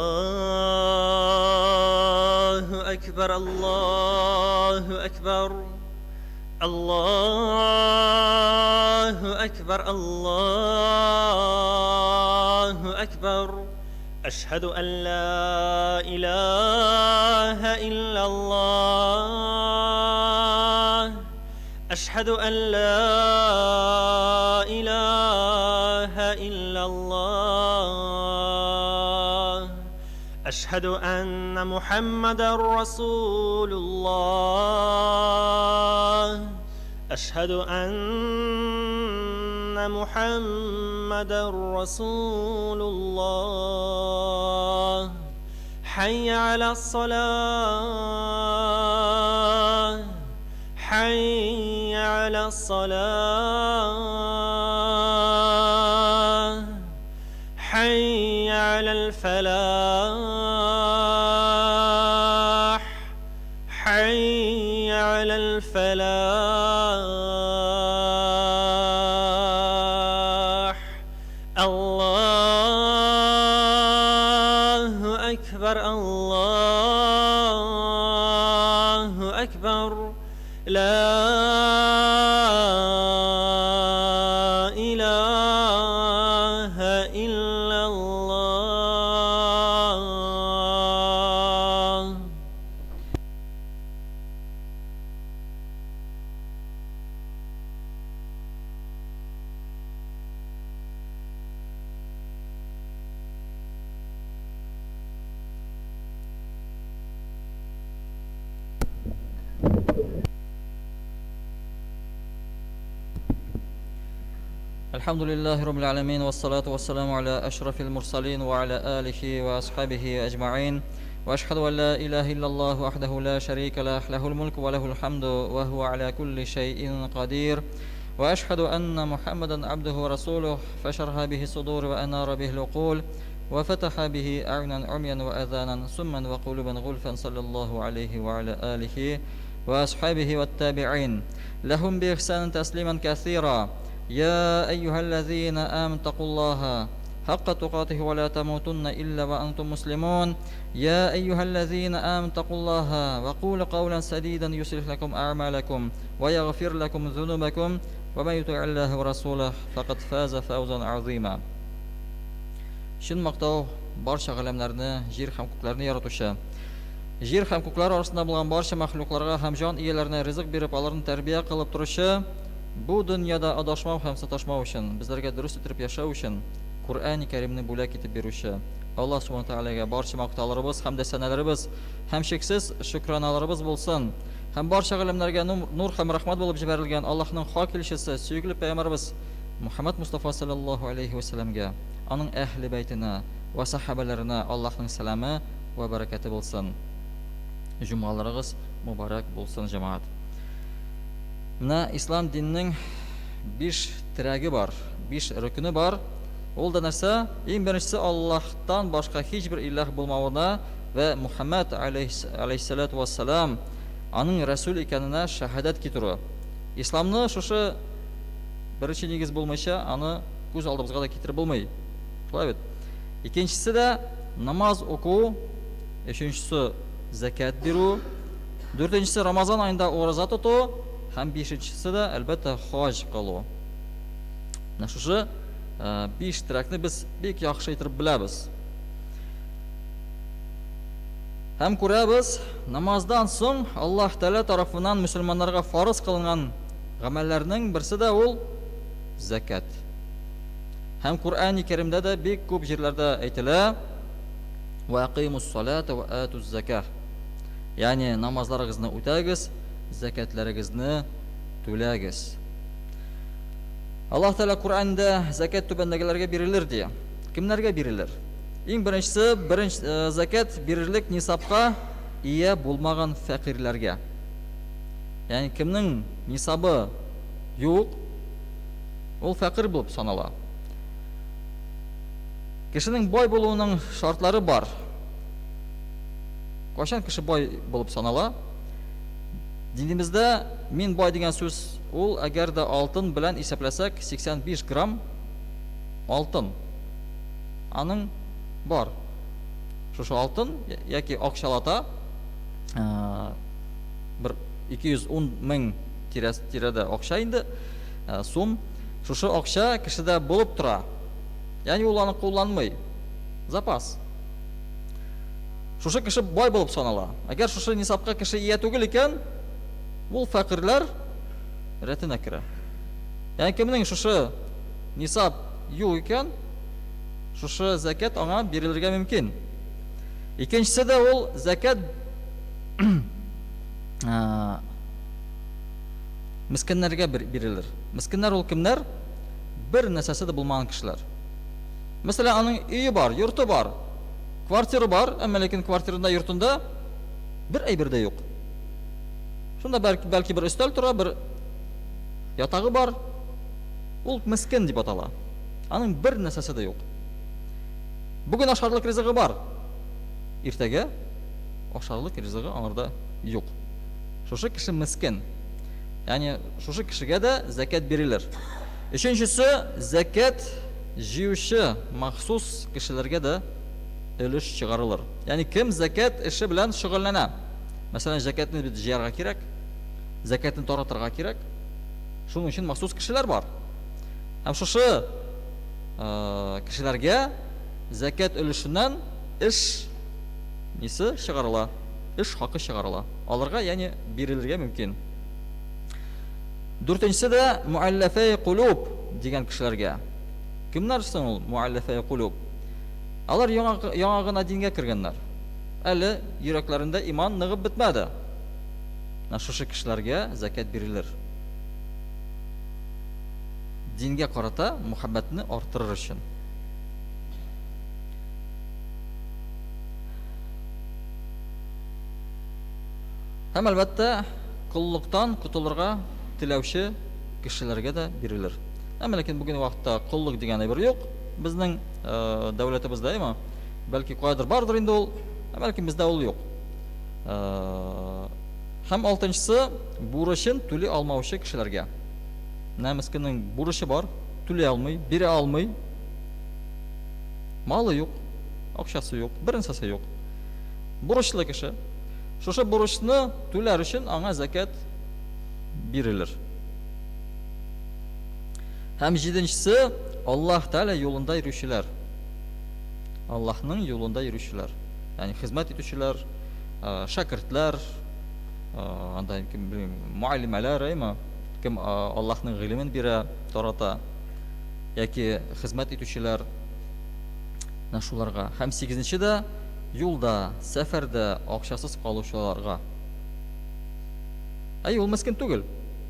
әкбәр, Аллаһу әкбәр, Аллаһу әкбәр, Аллаһу әкбәр. Әшһәду ән ла илаһа иллаллаһ. Әшһәду ән ла илаһа иллаллаһ. Әшһәду әннә Мухәммәдәр расулуллаһ. Әшһәду әннә Мухәммәдәр расулуллаһ. Хәйя галәс-салаһ. Хәйя галәс-салаһ. Хәйя галәл-фәлах. Хәйя галәл-фәлах. Аллаһу әкбәр, Аллаһу әкбәр, Лә илаһә илляллаһ. الحمد لله رب العالمين والصلاة والسلام على أشرف المرسلين وعلى آله وأصحابه أجمعين وأشهد أن لا إله إلا الله وحده لا شريك له له الملك وله الحمد وهو على كل شيء قدير وأشهد أن محمدا عبده ورسوله فشرح به الصدور وأنار به العقول وفتح به أعينا عميا وأذانا سما وقلوبا غلفا صلى الله عليه وعلى آله وأصحابه والتابعين لهم بإحسان تسليما كثيرا يا أيها الذين آمنوا اتقوا الله حق تقاته ولا تموتن إلا وأنتم مسلمون يا أيها الذين آمنوا اتقوا الله وقولوا قولا سديدا يصلح لكم أعمالكم ويغفر لكم ذنوبكم ومن يطع الله ورسوله فقد فاز فوزا عظيما Чын мактау барча галәмнәрне, җир һәм күкләрне яратучы, җир һәм күкләр арасында булган барча мәхлукларга һәм җан ияләренә ризык биреп, аларны тәрбия кылып торучы, бу дөньяда адашмау һәм саташмау өчен, безләргә дөрес иттереп яшәү өчен Коръәни Кәримне бүләк итеп бирүче Аллаһ Субхана Тәгаләгә барча мактауларыбыз һәм дә сәнәләребез һәм чиксез шөкраналарыбыз булсын. Һәм барча галәмнәргә нур һәм рәхмәт булып җибәрелгән Аллаһның хак илчесе, сөекле пәйгамбәребез Мухәммәд Мостафа салләллаһу аләйһи вә сәлләмгә, аның әһле бәйтенә вә сәхабәләренә Аллаһның сәламе вә бәрәкәте булсын. Җомгаларыгыз мөбарәк булсын, җәмәгать. Менә ислам диненең биш терәге бар, биш рөкене бар. Ул да нәрсә? Иң беренчесе Аллаһтан башка һичбер илаһ булмавына вә Мухәммәд аләйһиссәлату вәссәлам аның рәсүл икәненә шәһадәт китерү. Исламны шушы беренче нигез булмыйча, аны күз алдыбызга да китереп булмый. Шулай бит? Икенчесе дә намаз уку, өченчесе зәкят бирү, дүртенчесе Рамазан аенда ураза тоту һәм бишенчесе дә, әлбәттә, хаҗ кылу. Менә шушы биш терәкне без бик яхшы итеп беләбез. Һәм күрәбез, намаздан соң Аллаһ Тәгалә тарафыннан мөселманнарга фарыз кылынган гамәлләрнең берсе дә ул зәкят. Һәм Коръәни Кәримдә дә бик күп җирләрдә әйтелә: "Ва акыймус салата ва атуз закah". Ягъни намазларыгызны үтәгез, зәкятләрегезне түләгез. Аллаһ Тәгалә Коръәндә зәкят түбәндәгеләргә бирелер ди. Кемнәргә бирелер? Иң беренчесе, беренче э, зәкят бирерлек нисабка ия булмаган фәкыйрьләргә. Ягъни кемнең нисабы юк, ул фәкыйрь булып санала. Кешенең бай булуының шартлары бар. Кайчан кеше бай булып санала? Динебездә мин бай дигән сүз ул, әгәр дә алтын белән исәпләсәк, 85 грамм алтын. Аның бар. Шушы алтын яки акчалата бер 210 мең тирәдә акча инде, сум. Шушы акча кешедә булып тора. Ягъни ул аны кулланмый. Запас. Шушы кеше бай булып санала. Әгәр шушы нисабка кеше ия түгел икән, ул фәкыйрьләр рәтенә керә. Ягъни кемнең шушы нисаб юк икән, шушы зәкят аңа бирелергә мөмкин. Икенчесе дә ул зәкят мескеннәргә бирелер. Мескеннәр ул кемнәр? Бер нәрсәсе дә булмаган кешеләр. Мәсәлән, аның өе бар, йорты бар, квартиры бар, әмма ләкин квартирында, йортында бер әйбер дә юк. Шунда бәлки бер өстәл тора, бер ятагы бар. Ул мескен дип атала. Аның бер нәрсәсе дә юк. Бүген ашарлык ризыгы бар. Иртәгә ашарлык ризыгы аңарда юк. Шушы кеше мескен. Ягъни шушы кешегә дә зәкят бирелер. Өченчесе, зәкят җыючы махсус кешеләргә дә өлеш чыгарылыр. Ягъни кем зәкят эше белән шөгыльләнә. Мәсәлән, зәкятне бит җыярга кирәк, зәкятне таратырга кирәк. Шуның өчен махсус кешеләр бар. Һәм шушы кешеләргә зәкят өлешеннән эш нисе чыгарыла, эш хакы чыгарыла. Аларга, ягъни бирелергә мөмкин. Дүртенчесе дә муаллафәй кулуб дигән кешеләргә. Кемнәр соң ул муаллафәй кулуб? Алар яңа, яңа гына дингә кергәннәр. Әле йөрәкләрендә иман ныгып бетмәде. Менә шушы кешеләргә зәкят бирелер. Дингә карата мөхәббәтне арттырыр өчен. Һәм, әлбәттә, коллыктан котылырга теләүче кешеләргә дә бирелер. Әмма ләкин бүгенге вакытта коллык дигән әйбер юк безнең дәүләтебездә, әйме? Бәлки каядыр бардыр инде ул, әмма ләкин бездә ул юк. Һәм алтынчысы, бурычын түли алмаучы кешеләргә. Менә мескеннең бурычы бар, түли алмый, бирә алмый. Малы юк, акчасы юк, бернәрсәсе юк. Бурычлы кеше. Шушы бурычны түләр өчен аңа зәкят бирелер. Һәм җиденчесе, Аллаһ Тәгалә юлында йөрүчеләр. Аллаһның юлында йөрүчеләр. Ягъни хезмәт итүчеләр, шәкертләр, анда кем белмим, муаллимәләр, әйме? Кем Аллаһның гыйлемен бирә, тарата, яки хезмәт итүчеләр. Менә шуларга. Һәм сигезенче дә юлда, сәфәрдә акчасыз калучыларга. Әй, ул мескен түгел,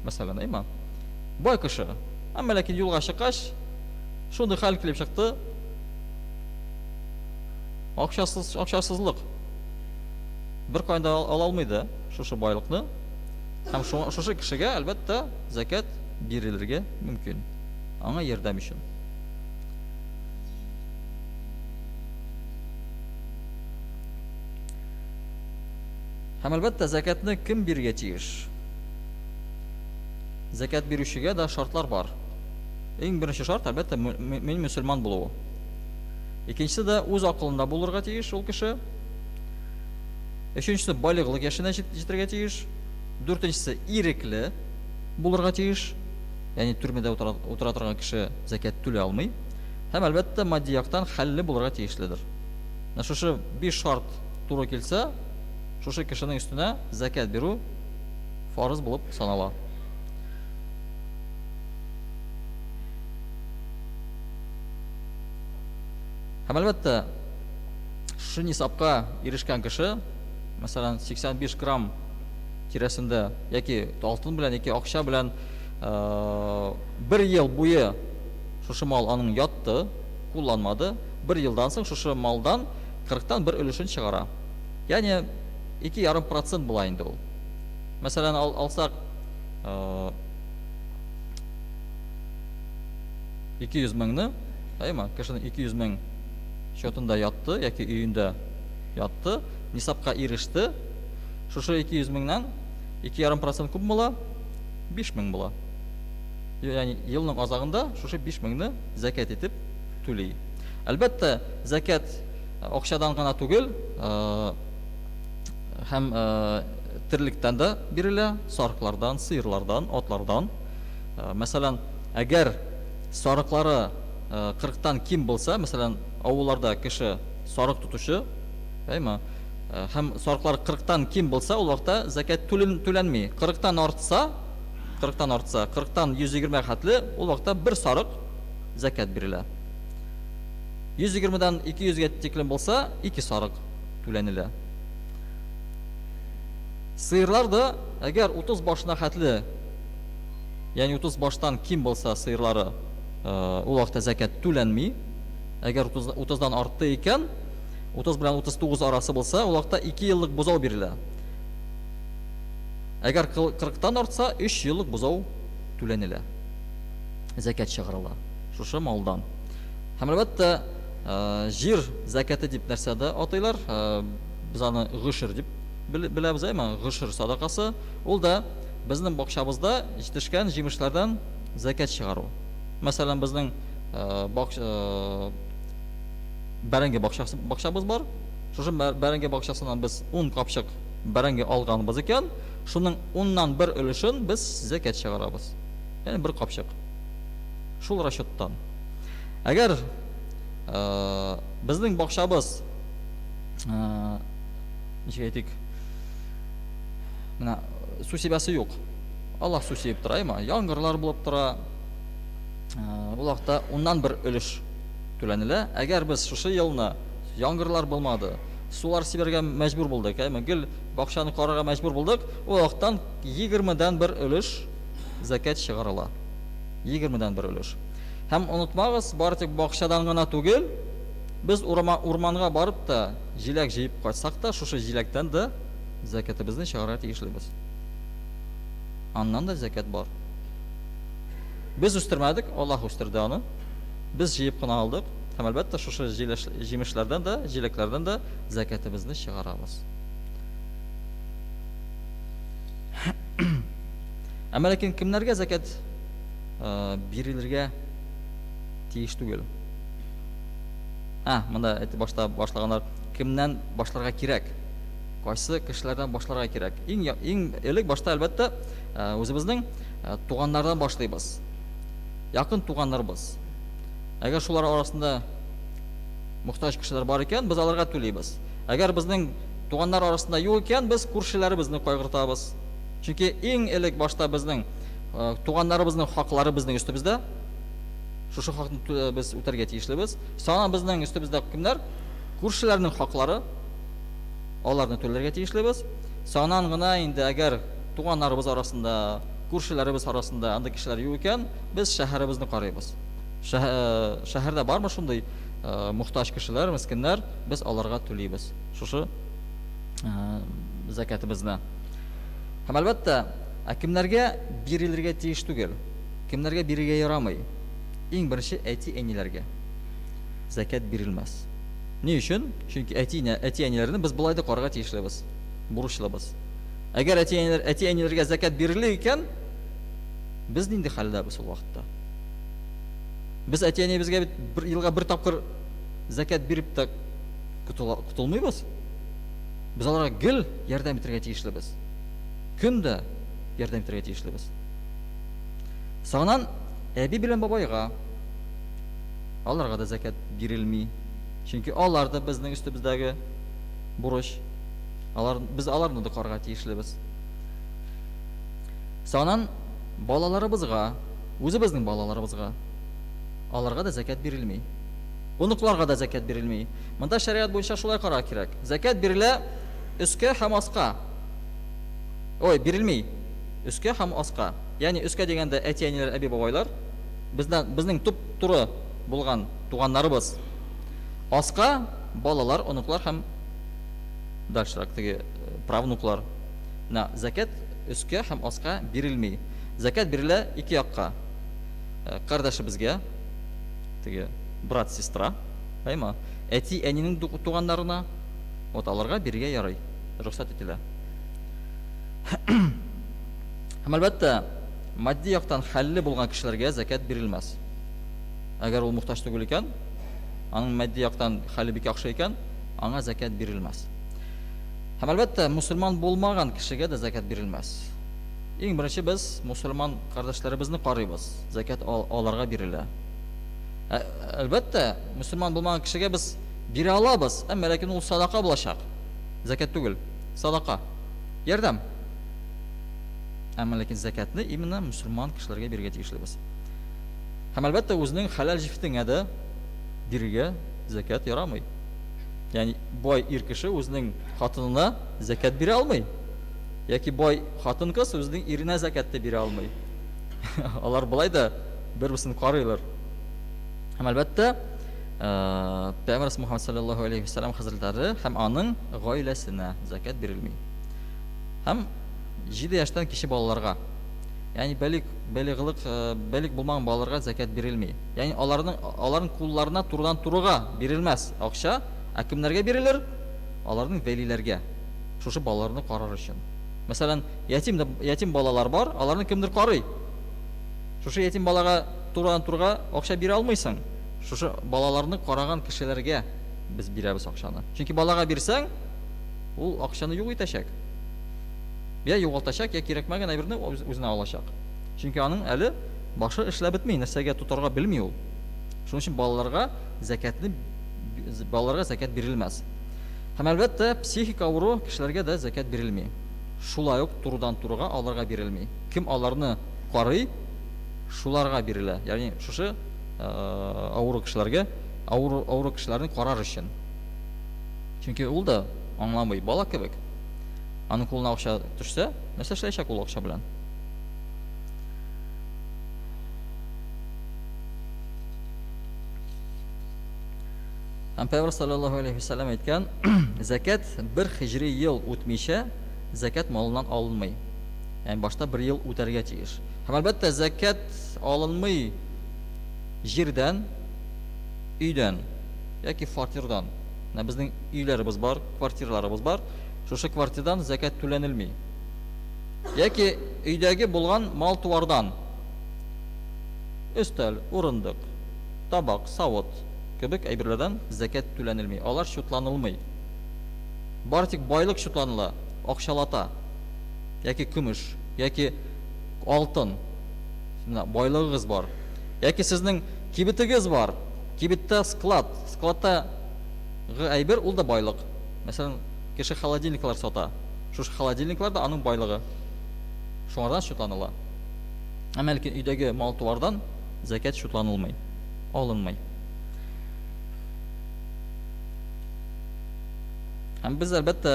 мәсәлән, әйме? Бай кеше. Әмма ләкин юлга чыккач, шундый хәл килеп чыкты. Акчасыз, акчасызлык. Бер кайда ала алмый да шушы байлыкны. Һәм шушы кешегә, әлбәттә, зәкят бирелергә мөмкин. Аңа ярдәм өчен. Һәм әлбәттә, зәкятны кем бирергә тиеш? Зәкят бирүчегә дә шартлар бар. Иң беренче шарт, әлбәттә, мөмин мөселман булуы. Икенчесе дә үз акылында булырга тиеш ул кеше. Өченчесе балигълык яшенә җитәргә тиеш. Дүртенчесе ирекле булырга тиеш. Ягъни төрмәдә утыра, утыра торган кеше зәкят түли алмый. Һәм әлбәттә, матди яктан хәлле булырга тиешледер. Менә шушы биш шарт туры килсә, шушы кешенең өстенә зәкят бирү фарыз булып санала. Һәм әлбәттә, шушы нисабка ирешкән кеше, мәсәлән, 85 грамм тирәсендә яки алтын белән, яки акча белән бер ел буе шушы мал аның ятты, кулланмады, бер елдан соң шушы малдан кырыктан бер өлешен чыгара. Ягъни 2,5% була инде ул. Мәсәлән, ал, алсак, 200 меңне, әйме, кешенең 200 мең счетында ятты яки өендә ятты, нисабка иреште. Шушы 200 меңнән 2,5% күп була? 5 мең була. Ягъни елның азагында шушы 5 меңне зәкят итеп түли. Әлбәттә, зәкят акчадан гына түгел, һәм терлектән дә бирелә, сарыклардан, сыерлардан, атлардан. Мәсәлән, әгәр сарыклары 40-тан ким булса, мәсәлән, авылларда кеше сарык тотучы, әйме, һәм сарыклар 40-тан ким булса, ул вакытта зәкят түләнми. 40-тан артса, 40-тан артса, 40-тан 120 хәтле, ул вакытта бер сарык зәкят бирелә. 120-дән 200-гә тиклем булса, ике сарык түләнелә. Сыерлар да, әгәр 30 башына хәтле, ягъни 30 баштан ким булса сыерлары, ул вакытта зәкят түләнми. Әгәр 30-дан артты икән, 30 белән 39 арасы булса, ул вакытта 2 еллык бозау бирелә. Әгәр 40-тан артса, 3 еллык бозау түләнелә. Зәкят чыгарыла шушы малдан. Һәм әлбәттә, җир зәкяте дип нәрсә дә атыйлар. Без аны гошер дип беләбез, әйме? Гошер садакасы. Ул да безнең бакчабызда җитешкән җимешләрдән зәкят чыгару. Мәсәлән, безнең бәрәңге бакчасы бакчабыз бар. Шушы бәрәңге бакчасыннан без 10 капчык бәрәңге алганбыз икән, шуның уннан бер өлешен без зәкят чыгарабыз. Ягъни бер капчык. Шул расчеттан. Әгәр безнең бакчабыз ничек әйтик, менә су сибәсе юк. Аллаһ су сибеп тора, әйме? Яңгырлар булып тора. Ул вакытта уннан бер өлеш түләнелә. Әгәр без шушы елны яңгырлар булмады, сулар сибәргә мәҗбүр булдык, әйме? Гел бакчаны карарга мәҗбүр булдык, ул вакыттан егермедән бер өлеш зәкят чыгарыла. Егермедән бер өлеш. Һәм онытмагыз, бары тик бакчадан гына түгел, без урма, урманга барып та җиләк җыеп кайтсак та, шушы җиләктән дә зәкятебезне чыгарырга тиешлебез. Аннан да зәкят бар. Без үстермәдек, Аллаһ үстерде аны. Без җыеп кына алдык. Һәм әлбәттә, шушы җимешләрдән дә, җиләкләрдән дә зәкятебезне чыгарабыз. Әмма ләкин кемнәргә зәкят бирелергә тиеш түгел? А, монда әйтеп башта башлаганнар, кемнән башларга кирәк? Кайсы кешеләрдән башларга кирәк? Иң иң элек башта әлбәттә үзебезнең туганнардан башлыйбыз. Якын туганнарыбыз. Әгәр шулар арасында мохтаҗ кешеләр бар икән, без аларга түлибез. Әгәр безнең туганнар арасында юк икән, без күршеләребезне кайгыртабыз. Чөнки иң элек башта безнең туганнарыбызның хаклары безнең өстебездә. Шушы хакны без үтәргә тиешлебез. Соңыннан безнең өстебездә кемнәр? Күршеләрнең хаклары. Аларны түләргә тиешлебез. Соңыннан гына инде әгәр туганнарыбыз арасында, күршеләребез арасында андый кешеләр юк икән, без шәһәребезне карыйбыз. Шәһәрдә бармы шундый мохтаҗ кешеләр, мескеннәр, без аларга түлибез. Шушы зәкятыбызны. Һәм әлбәттә, ә кемнәргә бирелергә тиеш түгел? Кемнәргә бирергә ярамый? Иң беренче әти-әниләргә зәкят бирелмәс. Ни өчен? Чөнки әти әти-әниләрне без болай да карарга тиешлебез, бурычлыбыз. Әгәр әти-әниләр әти-әниләргә зәкят бирелер икән, без нинди хәлдәбез ул вакытта? Без әти-әниебезгә бит бер елга бер тапкыр зәкят биреп тә котылмыйбыз. Без аларга гел ярдәм итәргә тиешлебез. Көн дә ярдәм итәргә тиешлебез. Соңыннан әби белән бабайга аларга да зәкят бирелми. Чөнки алар да безнең өстебездәге бурыч. Алар, без аларны да карарга тиешлебез. Соңыннан балаларыбызга, үзебезнең балаларыбызга аларга да зәкят бирелми. Оныкларга да зәкят бирелми. Монда шәригать буенча шулай карарга кирәк. Зәкят бирелә өскә һәм аска. Ой, бирелми. Өскә һәм аска. Ягъни өскә дигәндә әти-әниләр, әби-бабайлар, бездән безнең туп-туры булган туганнарыбыз. Аска балалар, оныклар һәм дальшерак теге правнуклар. Менә зәкят өскә һәм аска бирелми. Зәкят бирелә ике якка. Кардәшебезгә, теге брат, сестра, әйме? Әти-әнинең туганнарына, вот аларга бирергә ярый, рөхсәт ителә. Һәм әлбәттә, матди яктан хәлле булган кешеләргә зәкят бирелмәс. Әгәр ул мохтаҗ түгел икән, аның матди яктан хәле бик яхшы икән, аңа зәкят бирелмәс. Һәм әлбәттә, мусульман булмаган кешегә дә зәкят бирелмәс. Иң беренче без мусульман кардәшләребезне карыйбыз, зәкят аларга бирелә. Ә, әлбәттә, мусульман булмаган кешегә без бирә алабыз, әмма ләкин ул садака булачак. Зәкят түгел, садака. Ярдәм. Әмма ләкин зәкятны именно мусульман кешеләргә бирергә тиешлебез. Һәм әлбәттә, үзенең хәләл җефетеңә дә бирергә зәкят ярамый. Ягъни бай ир кеше үзенең хатынына зәкят бирә алмый. Яки бай хатын-кыз үзенең иренә зәкят тә бирә алмый. Алар болай да бер-берсен карыйлар. Һәм әлбәттә, Пәйгамбәрбез Мухаммад саллаллаһу алейхи вәсәлләм хәзрәтләре һәм аның гаиләсенә зәкят бирелми. Һәм 7 яшьтән кече балаларга, ягъни бәлик, балигълык, балиг булмаган балаларга зәкят бирелми. Ягъни аларның аларның кулларына турыдан турыга бирелмәс акча, ә кемнәргә бирелер? Аларның вәлиләргә. Шушы балаларны карар өчен. Мәсәлән, ятим ятим балалар бар, аларны кемдер карый. Шушы ятим балага турыдан турыга акча бирә алмыйсың. Шушы балаларны караган кешеләргә без бирәбез акчаны. Чөнки балага бирсәң, ул акчаны юк итәчәк. Я югалтачак, я кирәкмәгән әйберне үзенә алачак. Чөнки аның әле башы эшләп бетми, нәрсәгә тотарга белми ул. Шуның өчен балаларга зәкятне балаларга зәкят бирелмәс. Һәм әлбәттә, психик авыру кешеләргә дә зәкят бирелми. Шулай ук турыдан турыга аларга бирелми. Кем аларны карый, шуларга бирелә. Ягъни шушы авыру кешеләргә, авыру авыру кешеләрне карар өчен. Чөнки ул да аңламый, бала кебек. Аның кулына акча төшсә, нәрсә эшләячәк ул акча белән? Һәм Пәйгамбәр саллаллаһу алейхи вәсәлләм әйткән, зәкят бер хиҗри ел үтмичә зәкят малыннан алынмый. Ягъни башта бер ел үтәргә тиеш. Һәм әлбәттә, зәкят алынмый җирдән, өйдән яки фатирдан. Менә безнең өйләребез бар, квартираларыбыз бар. Шушы квартирадан зәкят түләнелми. Яки өйдәге булган мал-туардан. Өстәл, урындык, табак, савыт кебек әйберләрдән зәкят түләнелми. Алар чутланылмый. Бары тик байлык чутланыла, акчалата яки көмеш, яки алтын. Менә байлыгыгыз бар. Яки сезнең кибетегез бар. Кибеттә склад, складта гы әйбер ул да байлык. Мәсәлән, кеше холодильниклар сата. Шушы холодильниклар да аның байлыгы. Шуңардан чутланыла. Әмма ләкин өйдәге мал-туардан зәкят чутланылмый, алынмый. Һәм без, әлбәттә,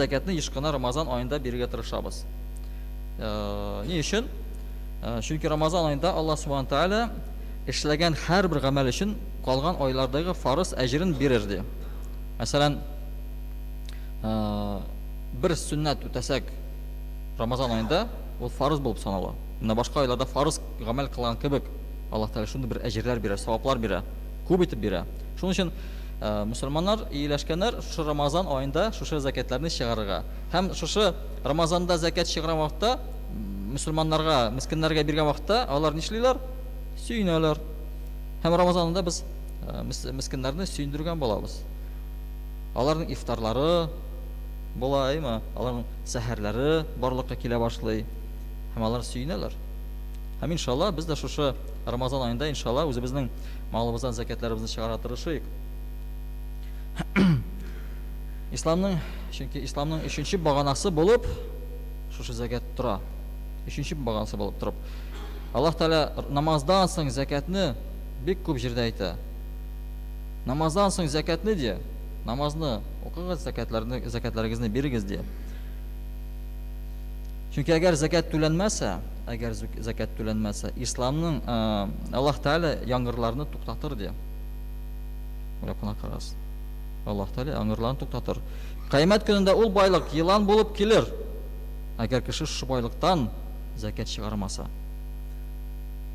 зәкятны еш кына Рамазан аенда бирергә тырышабыз. Э, ни өчен? Э, чөнки Рамазан аенда Аллаһ Субхану Тааля эшләгән һәрбер гамәл өчен калган айлардагы фарыз әҗерен бирер ди. Мәсәлән, э, бер сөннәт үтәсәк Рамазан аенда ул фарыз булып санала. Менә башка айларда фарыз гамәл кылган кебек Аллаһ Тәгалә шундый бер әҗерләр бирә, саваплар бирә, күп итеп бирә. Шуның өчен э, мөселманнар ияләшкәннәр шушы Рамазан аенда шушы зәкятләрне чыгарырга. Һәм шушы Рамазанда зәкят чыгарган вакытта мөселманнарга, мескеннәргә биргән вакытта алар нишлиләр? Сөенәләр. Һәм Рамазан аенда без э, мескеннәрне сөендергән булабыз. Аларның ифтарлары була, әйме? Аларның сәхәрләре барлыкка килә башлый. Һәм алар сөенәләр. Һәм иншалла без дә шушы Рамазан аенда иншалла үзебезнең малыбыздан зәкятләребезне чыгарырга тырышыйк. Исламның, чөнки исламның өченче баганасы булып шушы зәкят тора. Өченче баганасы булып торып. Аллаһ Тәгалә намаздан соң зәкятне бик күп җирдә әйтә. Намаздан соң зәкятне ди. Намазны укыгыз, зәкятләрне, зәкятләрегезне бирегез ди. Чөнки әгәр зәкят түләнмәсә, әгәр зәкят түләнмәсә, исламның Аллаһ Тәгалә яңгырларны туктатыр ди. Уйлап кына карагыз. Аллаһ Тәгалә яңгырларны туктатыр. Кыямәт көнендә ул байлык елан булып килер. Әгәр кеше шушы байлыктан зәкят чыгармаса.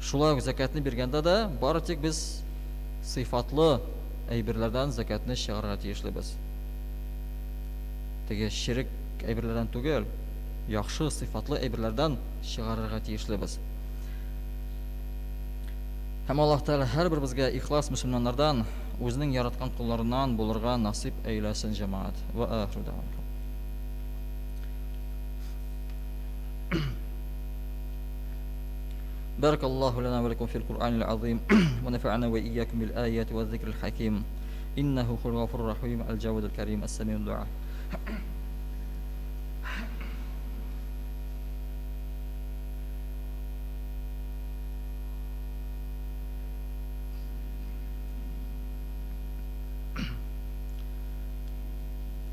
Шулай ук зәкятне биргәндә дә бары тик без сыйфатлы әйберләрдән зәкятне чыгарырга тиешлебез. Теге черек әйберләрдән түгел, яхшы сыйфатлы әйберләрдән чыгарырга тиешлебез. Һәм Аллаһ Тәгалә һәрберебезгә ихлас мөселманнардан Үзенең яраткан колларыннан булырга насыйп әйләсен, җәмәгать. Вә ахиру дәгъвана. بارك الله لنا ولكم في القرآن العظيم ونفعنا وإياكم بالآيات والذكر الحكيم إنه هو الغفور الرحيم الجواد الكريم السميع الدعاء.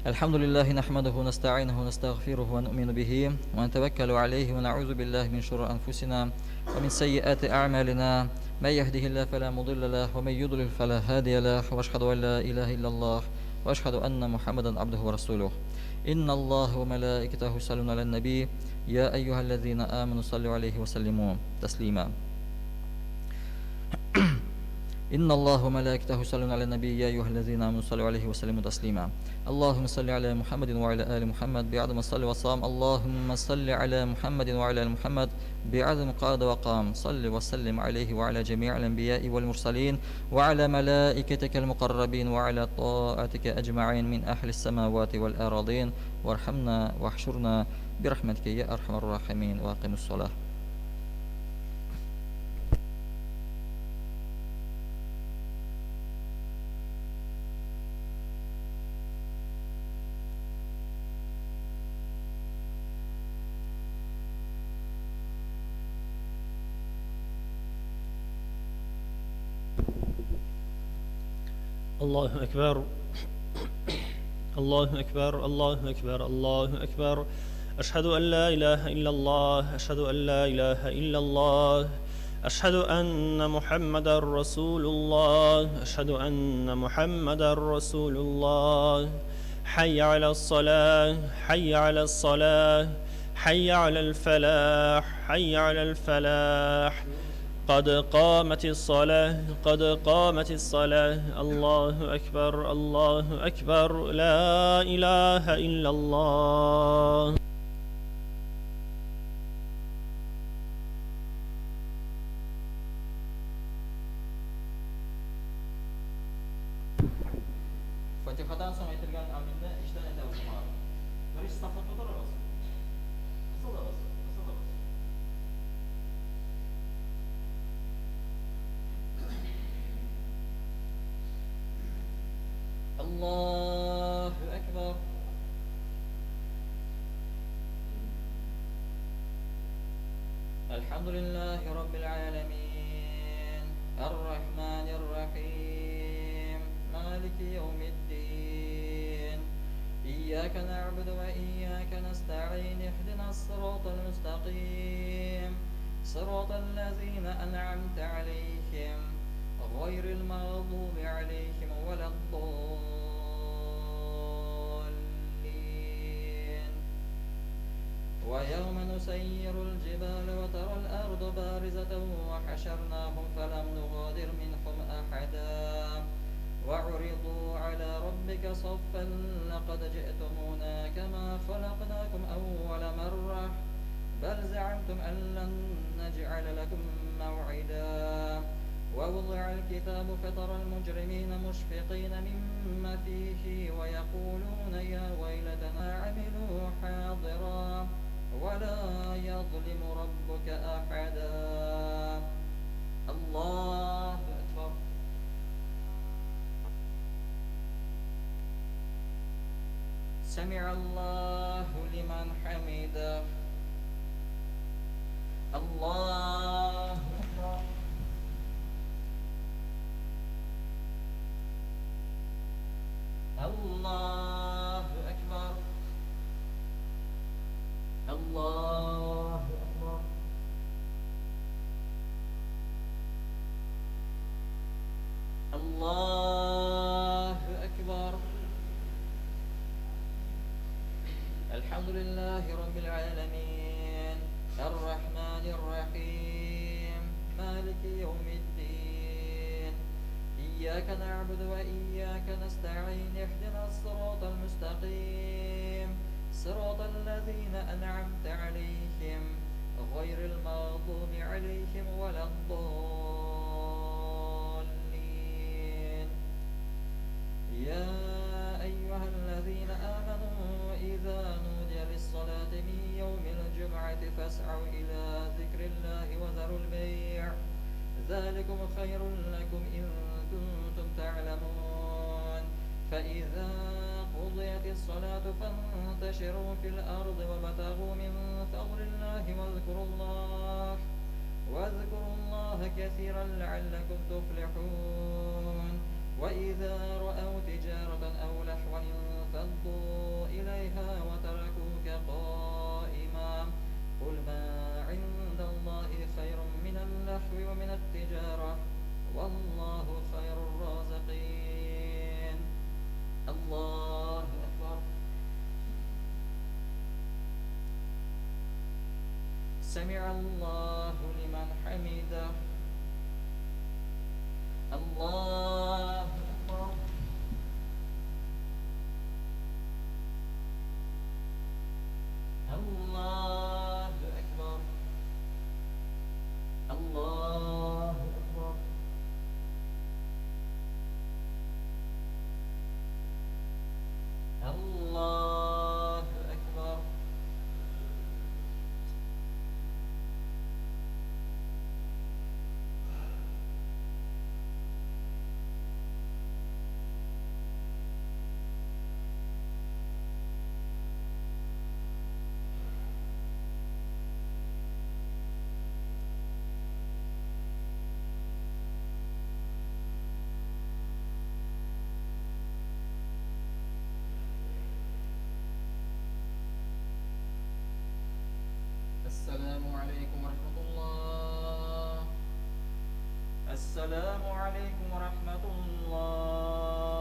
الحمد لله نحمده ونستعينه ونستغفره ونؤمن به ونتوكل عليه ونعوذ بالله من شرور أنفسنا ومن سيئات أعمالنا، من يهده الله فلا مضل له ومن يضلل فلا هادي له، وأشهد أن لا إله إلا الله وأشهد أن محمدا عبده ورسوله. إن الله وملائكته يصلون على النبي يا أيها الذين آمنوا صلوا عليه وسلموا تسليما. إن الله وملائكته يصلون على النبي يا أيها الذين آمنوا صلوا عليه وسلموا تسليما. اللهم صل على محمد وعلى آل محمد بعدد ما صلى وصام. اللهم صل على محمد وعلى آل محمد بعدد ما قاد وقام. صل وسلم عليه وعلى جميع الأنبياء والمرسلين وعلى ملائكتك المقربين وعلى طاعتك أجمعين من أهل السماوات والأراضين، وارحمنا واحشرنا برحمتك يا أرحم الراحمين. وأقم الصلاة. الله أكبر الله أكبر الله أكبر الله أكبر. أشهد أن لا إله إلا الله، أشهد أن لا إله إلا الله، أشهد أن محمدا رسول الله، أشهد أن محمدا رسول الله. حي على الصلاة، حي على الصلاة، حي على الفلاح، حي على الفلاح. قد قامت الصلاة، قد قامت الصلاة. الله أكبر الله أكبر، لا إله إلا الله. Fatihadan soң әйтелгән аминне эчтән әйтәбез, җәмәгать. Беренче сафны тутырыгыз. Кысылыгыз, кысылыгыз. الله أكبر. الحمد لله رب العالمين الرحمن الرحيم مالك يوم الدين إياك نعبد وإياك نستعين اهدنا الصراط المستقيم صراط الذين أنعمت عليهم غير المغضوب عليهم ولا الضالين. ويوم نسير الجبال وترى الأرض بارزة وحشرناهم فلم نغادر منهم أحدا وعرضوا على ربك صفا لقد جئتمونا كما خلقناكم أول مرة بل زعمتم أن لن نجعل لكم موعدا. ووضع الكتاب فترى المجرمين مشفقين مما فيه ويقولون يا ويلتنا عملوا حاضرا ولا يظلم ربك أحدا. الله أكبر. سمع الله لمن حمده. الله أكبر. الله أكبر. الله أكبر. الله أكبر. الحمد لله رب العالمين الرحمن الرحيم مالك يوم الدين إياك نعبد وإياك نستعين اهدنا الصراط المستقيم صراط الذين أنعمت عليهم غير المغضوب عليهم ولا الضالين. ذلكم خير لكم إن كنتم تعلمون. فإذا قضيت الصلاة فانتشروا في الأرض وابتغوا من فضل الله واذكروا الله كثيرا لعلكم تفلحون. وإذا رأوا تجارة أو لهوا انفضوا إليها وتركوك قائما. قل ما عند الله خير من اللهو ومن التجارة والله خير الرازقين. الله أكبر. سمع الله لمن حمده. الله أكبر. الله أكبر. الله أكبر. الله أكبر. السلام عليكم ورحمة الله. السلام عليكم ورحمة الله.